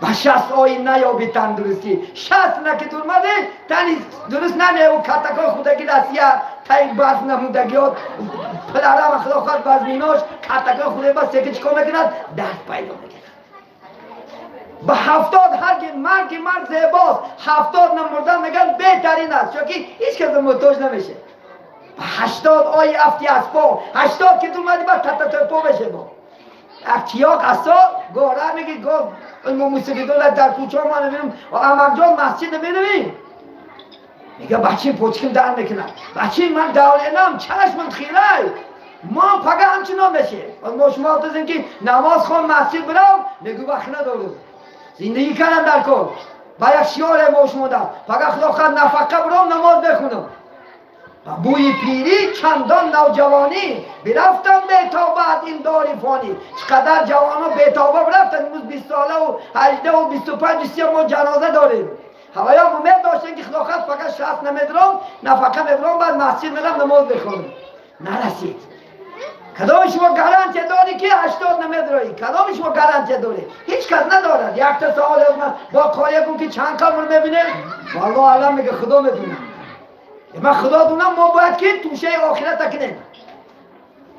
با 60 آیه نیابی تندرستی، 60 نکه درمده تنی درست نمیه و کتکا خودگی رسیه تا این برف نموندگی ها پدرم خدا خواهد بزمیناش کتکا خوده بس سکه چیکار میکند؟ درد پیدا میکند. با 70 هر مرگ مرد زیباست، 70 نمردن میگن بهترین است، چون که هیچ کس محتاج نمیشه. با 80 آیه افتی از پا، 80 که درمدی باید تتا پا بشه با اکتیاق اصا گاره میگی گفت ما موسیقی دولت در کوچه ما نمیریم و امام جان مسجد نمیریم. میگه بچه پوچکم در میکنم، بچه من دولینم چشمم خیره، ما پگه همچنان بشه. ما شما گفتیم که نماز خون مسجد برم، میگه وقت ندارم زندگی کردم در کار با یک شیار ما شما در پگه خدا خواهد نفقه برم نماز بخونم. بوی پیری چندان نوجوانی برفتم به توبه از این دار فانی. چقدر جوانا به توبه برفتن، امروز 20 ساله و 18 و 25 30 ما جنازه داریم. هوایا امید داشتن که خدا خواهد فقط 60 نمیدرم نفقه میبرم بعد مسجد میرم نماز بخونم. نرسید. کدام شما گارانتی داری که 80 نمیدرایی؟ کدام شما گارانتی داری؟ هیچ کس ندارد. یک تا سوال از من با قاریه کن که چند کامل میبینه؟ والله عالم میگه خدا میدونه. من خدا دونم ما باید که توشه آخرت کنیم.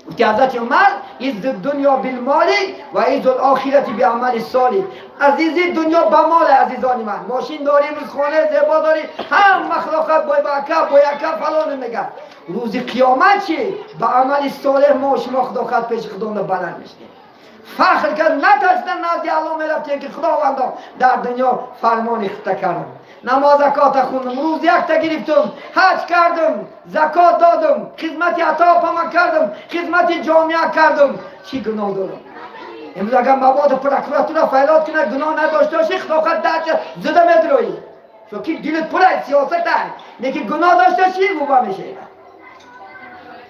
گفتی حضرت عمر عز دنیا بالمال و عز الاخرت بعمل صالح. عزیزی دنیا به مال عزیزان من، ماشین داریم، روز خانه زیبا داریم، هم مخلوقات با بکا با یکا فلان میگه. روز قیامت چی؟ به عمل صالح ما شما خدا خد پیش خدا بلند میشیم. فخر کرد نترسیدن نزد الله میرفتیم که خداوندا در دنیا فرمان خطا کردم، نماز زکات خوندم، روز یک تا گرفتم، حج کردم، زکات دادم، خدمت عطا کردم، خدمت جامعه کردم، چی گناه دارم؟ امروز اگر مواد پرکراتور فعلات کنه گناه نداشته باشی خدا خد درچه زده میدروی، چون که دلت پر از سیاست هست، نه که گناه داشته باشی وبا میشه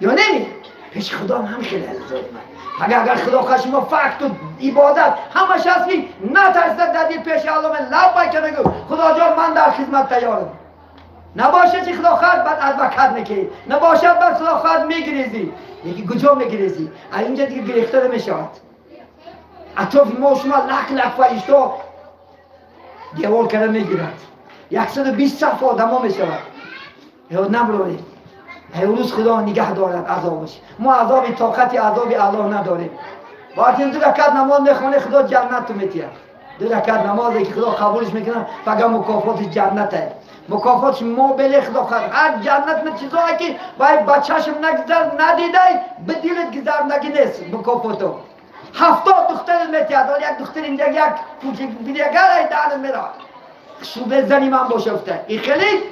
یا نمی؟ پیش خدا هم خیلی عزیزان من. اگر خدا خواهد شما فکت و عبادت همش هست که نترسد در دل پیش الله من لب کنه گو خدا جان من در خدمت تیارم. نباشه چی خدا خواهد بعد ادوکت میکنی، نباشد بعد خدا خواهد میگریزی. یکی کجا میگریزی؟ از اینجا دیگه گریخته نمیشود. اطراف ما شما لک لک فرشتا دیوار کرده میگیرد، 120 صف آدم ها میشود. نبرارید روز خدا نگه دارد عذابش. ما عذاب طاقت عذاب الله نداریم. باید این 2 رکعت نماز میخوانه خدا جنت تو میتیه. 2 رکعت نمازی که خدا قبولش میکنه فقط مکافات جنته. مکافاتش ما بله خدا خواهد. هر جنت من چیزایی که باید با چشم نگذر ندیده به دلت گذر نگی نیست مکافاتو. 70 دختر میتیه. یک دختر اینجا یک کوچیک دیگر دهن میره. شوبه زنی من باشه افته. این خیلی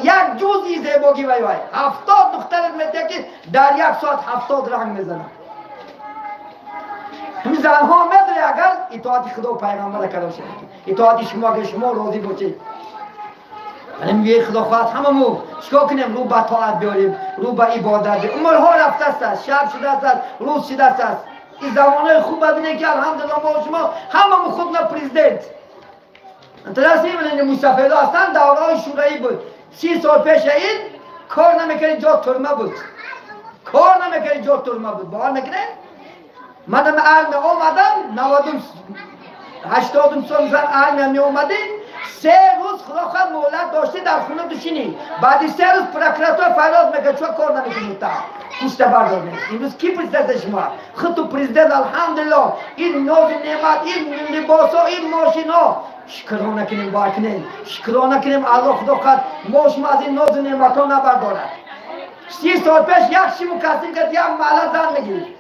یک جزئی زیباگی وای وای 70 دختر میده که در یک ساعت 70 رنگ میزنه. همین زنها میدونه اگر اطاعت خدا و پیغمبر کرده باشه، اطاعت شما که شما راضی باشید. ولی میگه خدا خواهد هممون چیکار کنیم؟ رو به طاعت بیاریم، رو به عبادت بیاریم. عمرها رفته است، شب شده است، روز شده است. این زمانه خوب ببینید که الحمدلله ما شما هممون خودنا پرزیدنت. درست میبینید مستفیدا هستن دوره‌های شورایی بود. 30 سال پیش این کار نمیکردی جا ترمه بود، کار نمیکردی جا ترمه بود. باور میکنه؟ منم ارمه آمدم 90 80 سال زن ارمه می اومدیم، 3 рӯз худо хоҳад муҳлат доштӣ дар хона душинӣ. Баъди 3 рӯз прокуратура фарёд мекунад, чо кор намекунӣ та? Пушта бардорем. Имрӯз ки президент шумо? Худ ту президент, алҳамдулиллоҳ. Ин нози неъмат, ин либосо, ин мошино. Шукрона кунем, бовар кунем. Шукрона кунем, Аллоҳ худо хоҳад мо шумо аз ин нозу неъматҳо набардорад. 30 сол пеш як шиму кастим кард, як маҳалла зан мегирифт.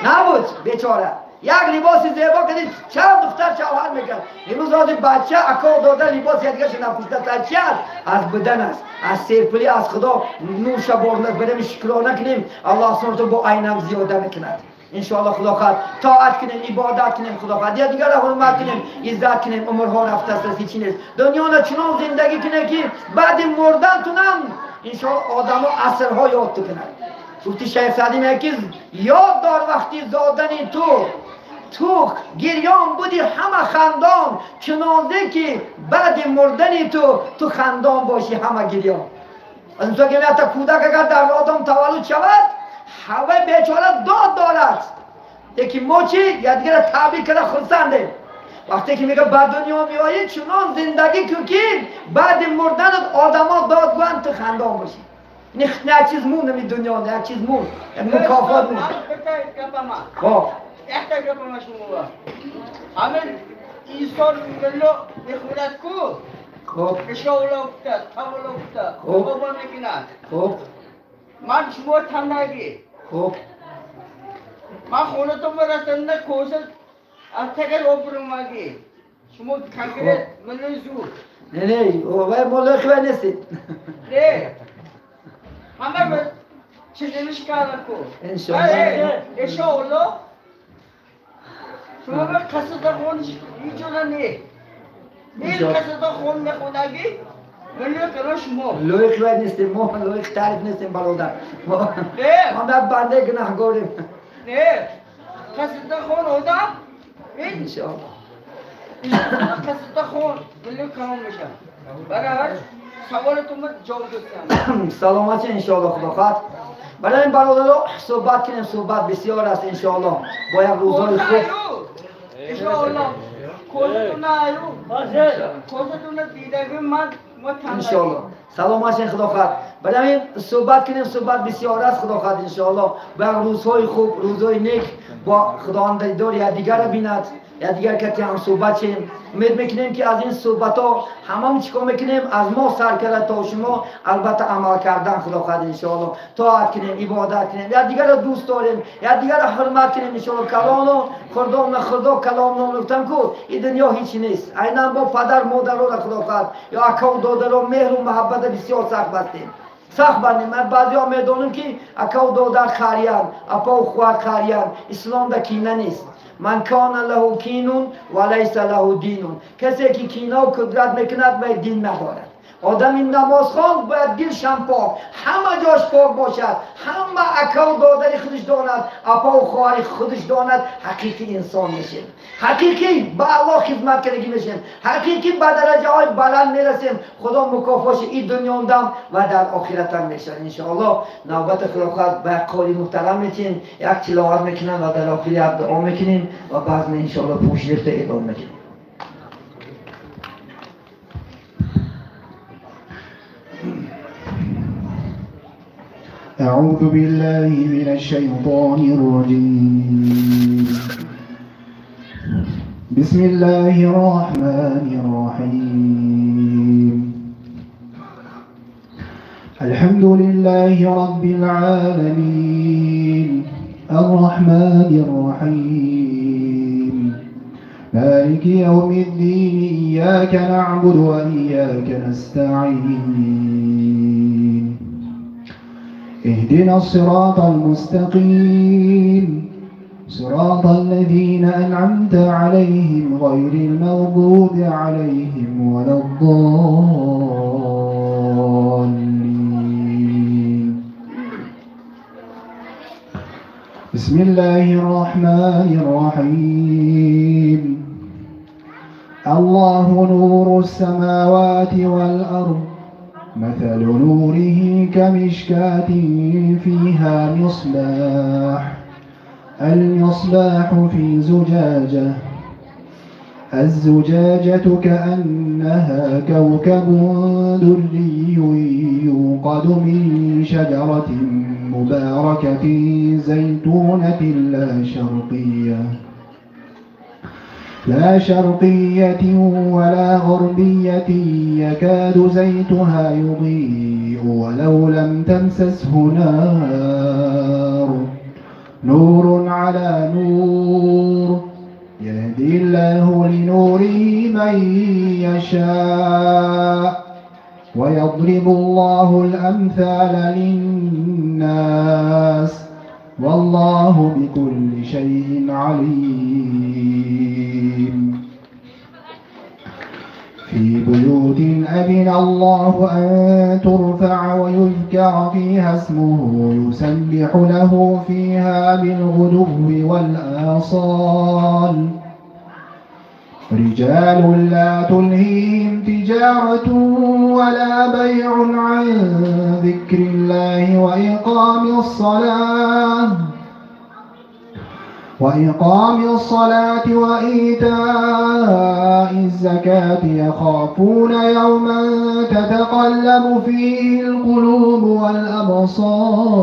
Набуд бечора. Як либоси зебо кардид, чанд духтар шавҳар мекард. Имрӯз ҳозир бача ако дода либос якдигарша напӯшида. Чи аст? Аз будан аст, аз серпулӣ, аз Худо нурша борнад. Барем шукрона кунем, Аллоҳ субҳонаҳу ва таъоло бо айнам зиёда мекунад. Иншоаллоҳ худо хоҳад тоат кунем, ибодат кунем, худо хоҳад якдигарро ҳурмат кунем, иззат кунем. Умрҳо рафтааст, ҳеҷ нест. Дунёро чунон зиндагӣ кунем, ки баъди мурдантунам иншоаллоҳ одамо асрҳо ёд кунад. Гуфти Шайх Саъдӣ мегӯяд, ки ёд дор вақти зодани ту, ту гирён буди ҳама хандон, чунонзе ки баъди мурдани ту, ту хандон бошӣ ҳама гирён. Аз инсон ки ҳатто кӯдак агар дар одам таваллуд шавад, ҳаваи бечора дод дорад. Лекин мо чӣ? Якдигарро табрик карда хурсандем. Вақте ки мегӯяд ба дунё меоӣ, чунон зиндагӣ кун, ки баъди мурданат одамо дод гӯянд, ту хандон бошӣ. Не, як чиз мунд ами дунё, як чиз мунд, як мукофот мунд. Хоб. Якта гапама шумо. Ҳамин инсон милло мехӯрад ку? Хоб. Ишовла гуфта, тавла гуфта, бобо мекунад. Хоб. Ман шумо танагӣ. Хоб. Ман хонатон расанда коса аз тагар обрумагӣ. Шумо конкрет миллои зуд. Не, не, вай мо лоиқи вай нестед. Не. Ҳама чизиниш карда ку. Иншоаллоҳ. Иншоаллоҳ. Шумо ба касада хон иҷоза не. Ин касада хон мехонагӣ миллои кало шумо. Лоиқи вай нестем, мо лоиқи таъриф нестем, бародар. Мо дар бандаи гунаҳгорем. Не. Касада хон одам ин иншоаллоҳ. Касада хон миллои калон мешавад. Барои саволатонро ҷавоб додам. Саломат шед, иншоаллоҳ худо хоҳад. Барои ин бародаро суҳбат кунем, суҳбат бисёр аст иншоаллоҳ. Бо як рӯзҳои хуб. Иншоаллоҳ. Козатона аю. Козатона дидагӣ ман иншоаллоҳ. Саломат шед, худо хоҳад. Барои ин суҳбат кунем, суҳбат бисёр аст, худо хоҳад иншоаллоҳ. Бо як рӯзҳои хуб, рӯзҳои нек бо Худованд дидор якдигарро бинад, якдигар кати ҳам суҳбат шем. Умед мекунем, ки аз ин суҳбатҳо ҳамамо чӣ кор мекунем, аз мо сар карда то шумо албатта амал кардан худо хоҳад иншоаллоҳ. Тоат кунем, ибодат кунем, якдигарро дӯст дорем, якдигарро ҳурмат кунем иншоаллоҳ. Калону хурдон, хурдо калон гуфтам ку ин дунё ҳеҷ нест. Айнан бо падар модароро худо хоҳад ё акаву додаро меҳру муҳаббата бисёр сахт бастем. Сахт бандем. Ман баъзеҳо медонам, ки акаву додар қариянд, апаву хоҳар қариянд. Исломда кина нест. Ман кана лаҳу кинун ва лайса лаҳу динун. Касе ки кинаву кудрат мекунад, вай дин надорад. Одами намозхон бояд дилшам пок, ҳама ҷош пок бошад, ҳама акаву додари худаш донад, апаву хоҳари худаш донад, ҳақиқӣ инсон мешем. Ҳақиқӣ ба Аллоҳ хизмат кардагӣ мешем. Ҳақиқӣ ба дараҷаҳои баланд мерасем. Худо мукофоши ин дунёндам ва дар охиратам мешавад иншоаллоҳ. Навбати худо хоҳад ба як қори муҳтарам метиҳем, як тиловат мекунам ва дар охир як дуо мекунем ва баъзан иншоаллоҳ пӯшишта эълон мекунем. أعوذ بالله من الشيطان الرجيم. بسم الله الرحمن الرحيم. الحمد لله رب العالمين الرحمن الرحيم مالك يوم الدين إياك نعبد وإياك نستعين اهدنا الصراط المستقيم صراط الذين أنعمت عليهم غير المغضوب عليهم ولا الضالين. بسم الله الرحمن الرحيم. الله نور السماوات والأرض مثل نوره كمشكاة فيها مصباح المصباح في زجاجة الزجاجة كأنها كوكب دري يوقد من شجرة مباركة زيتونة لا شرقية ولا غربية يكاد زيتها يضيء ولو لم تمسسه نار نور على نور يهدي الله لنوره من يشاء ويضرب الله الأمثال للناس والله بكل شيء عليم. في بيوت أذن الله أن ترفع ويذكر فيها اسمه يسبح له فيها بالغدو والآصال رجال لا تلهيهم تجارة ولا بيع عن ذكر الله وإقام الصلاة وإيتاء الزكاة يخافون يوما تتقلب فيه القلوب والأبصار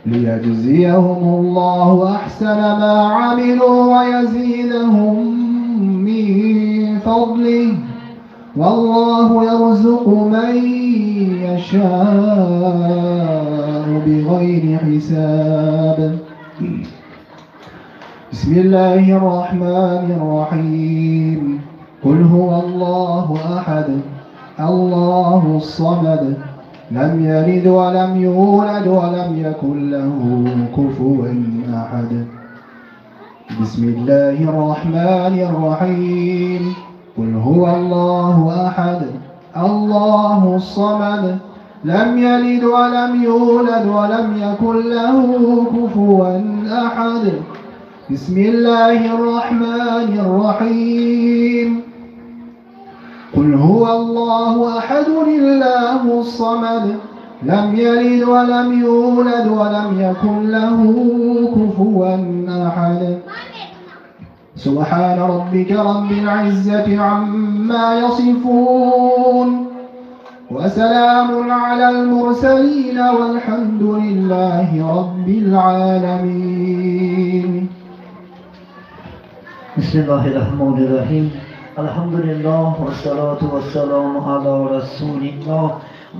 ليجزيهم الله أحسن ما عملوا ويزيدهم من فضله والله يرزق من يشاء بغير حساب. بسم الله الرحمن الرحيم. قل هو الله أحد الله الصمد لم يلد ولم يولد ولم يكن له كفوا أحد. بسم الله الرحمن الرحيم. قل هو الله أحد الله الصمد لم يلد ولم يولد ولم يكن له كفوا أحد. بسم الله الرحمن الرحيم. قل هو الله أحد الله الصمد لم يلد ولم يولد ولم يكن له كفوا أحد. سبحان ربك رب العزة عما يصفون وسلام على المرسلين والحمد لله رب العالمين. بسم الله الرحمن الرحیم. الحمد لله والصلاة والسلام على رسول الله.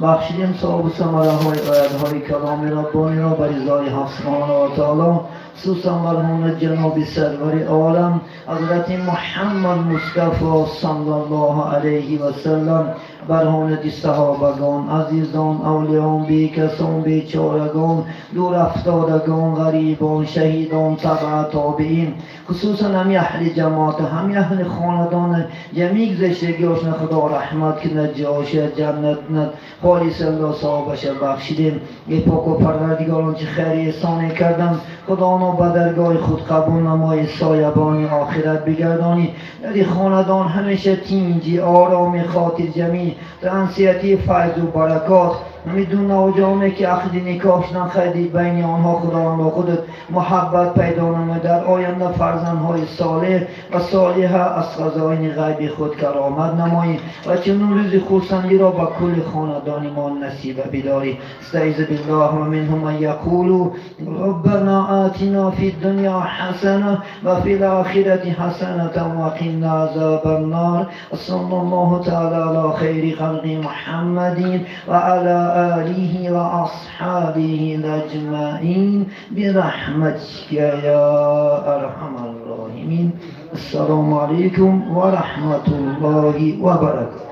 بخشیدیم صاحب و ثمره های آیت های کلام ربانی را بر رضای حق سبحانه و تعالی، خصوصا مرحوم جناب سرور عالم حضرت محمد مصطفی صلی الله علیه و سلم، برهان صحابگان، عزیزان، اولیان، بیکسان، بیچارگان، دور افتادگان، غریبان، شهیدان، تبع تابعین، خصوصا همی اهل جماعت، همی اهل خاندان، جمیع گذشتگیاشون خدا رحمت کند، جاش جنت کند، خالص الله صاحبش بخشیدیم. ای پاک و پروردگاران چه خیر احسانی کردم، خدا آنها به درگاه خود قبول نمای، سایبان آخرت بگردانی. در این خاندان همیشه تینجی، آرام، خاطر جمعی، تنسیتی، فیض و برکات. میدون نوجوانه که عقد نکاح شدن خیلی بین آنها خداوند با خودت محبت پیدا نمای، در آینده فرزندهای صالح و صالحه از خزائن غیب خود کرامت نمایی و چنون روز خرسندی را به کل خاندان ما نصیب بداری. استعیذ بالله و منهم من یقول ربنا آتنا فی الدنیا حسنه و فی الآخرة حسنه و قنا عذاب النار. صلی الله تعالی علی خیر خلق محمد و علی آله وأصحابه أجمعين برحمتك يا أرحم الراحمين. السلام عليكم ورحمة الله وبركاته.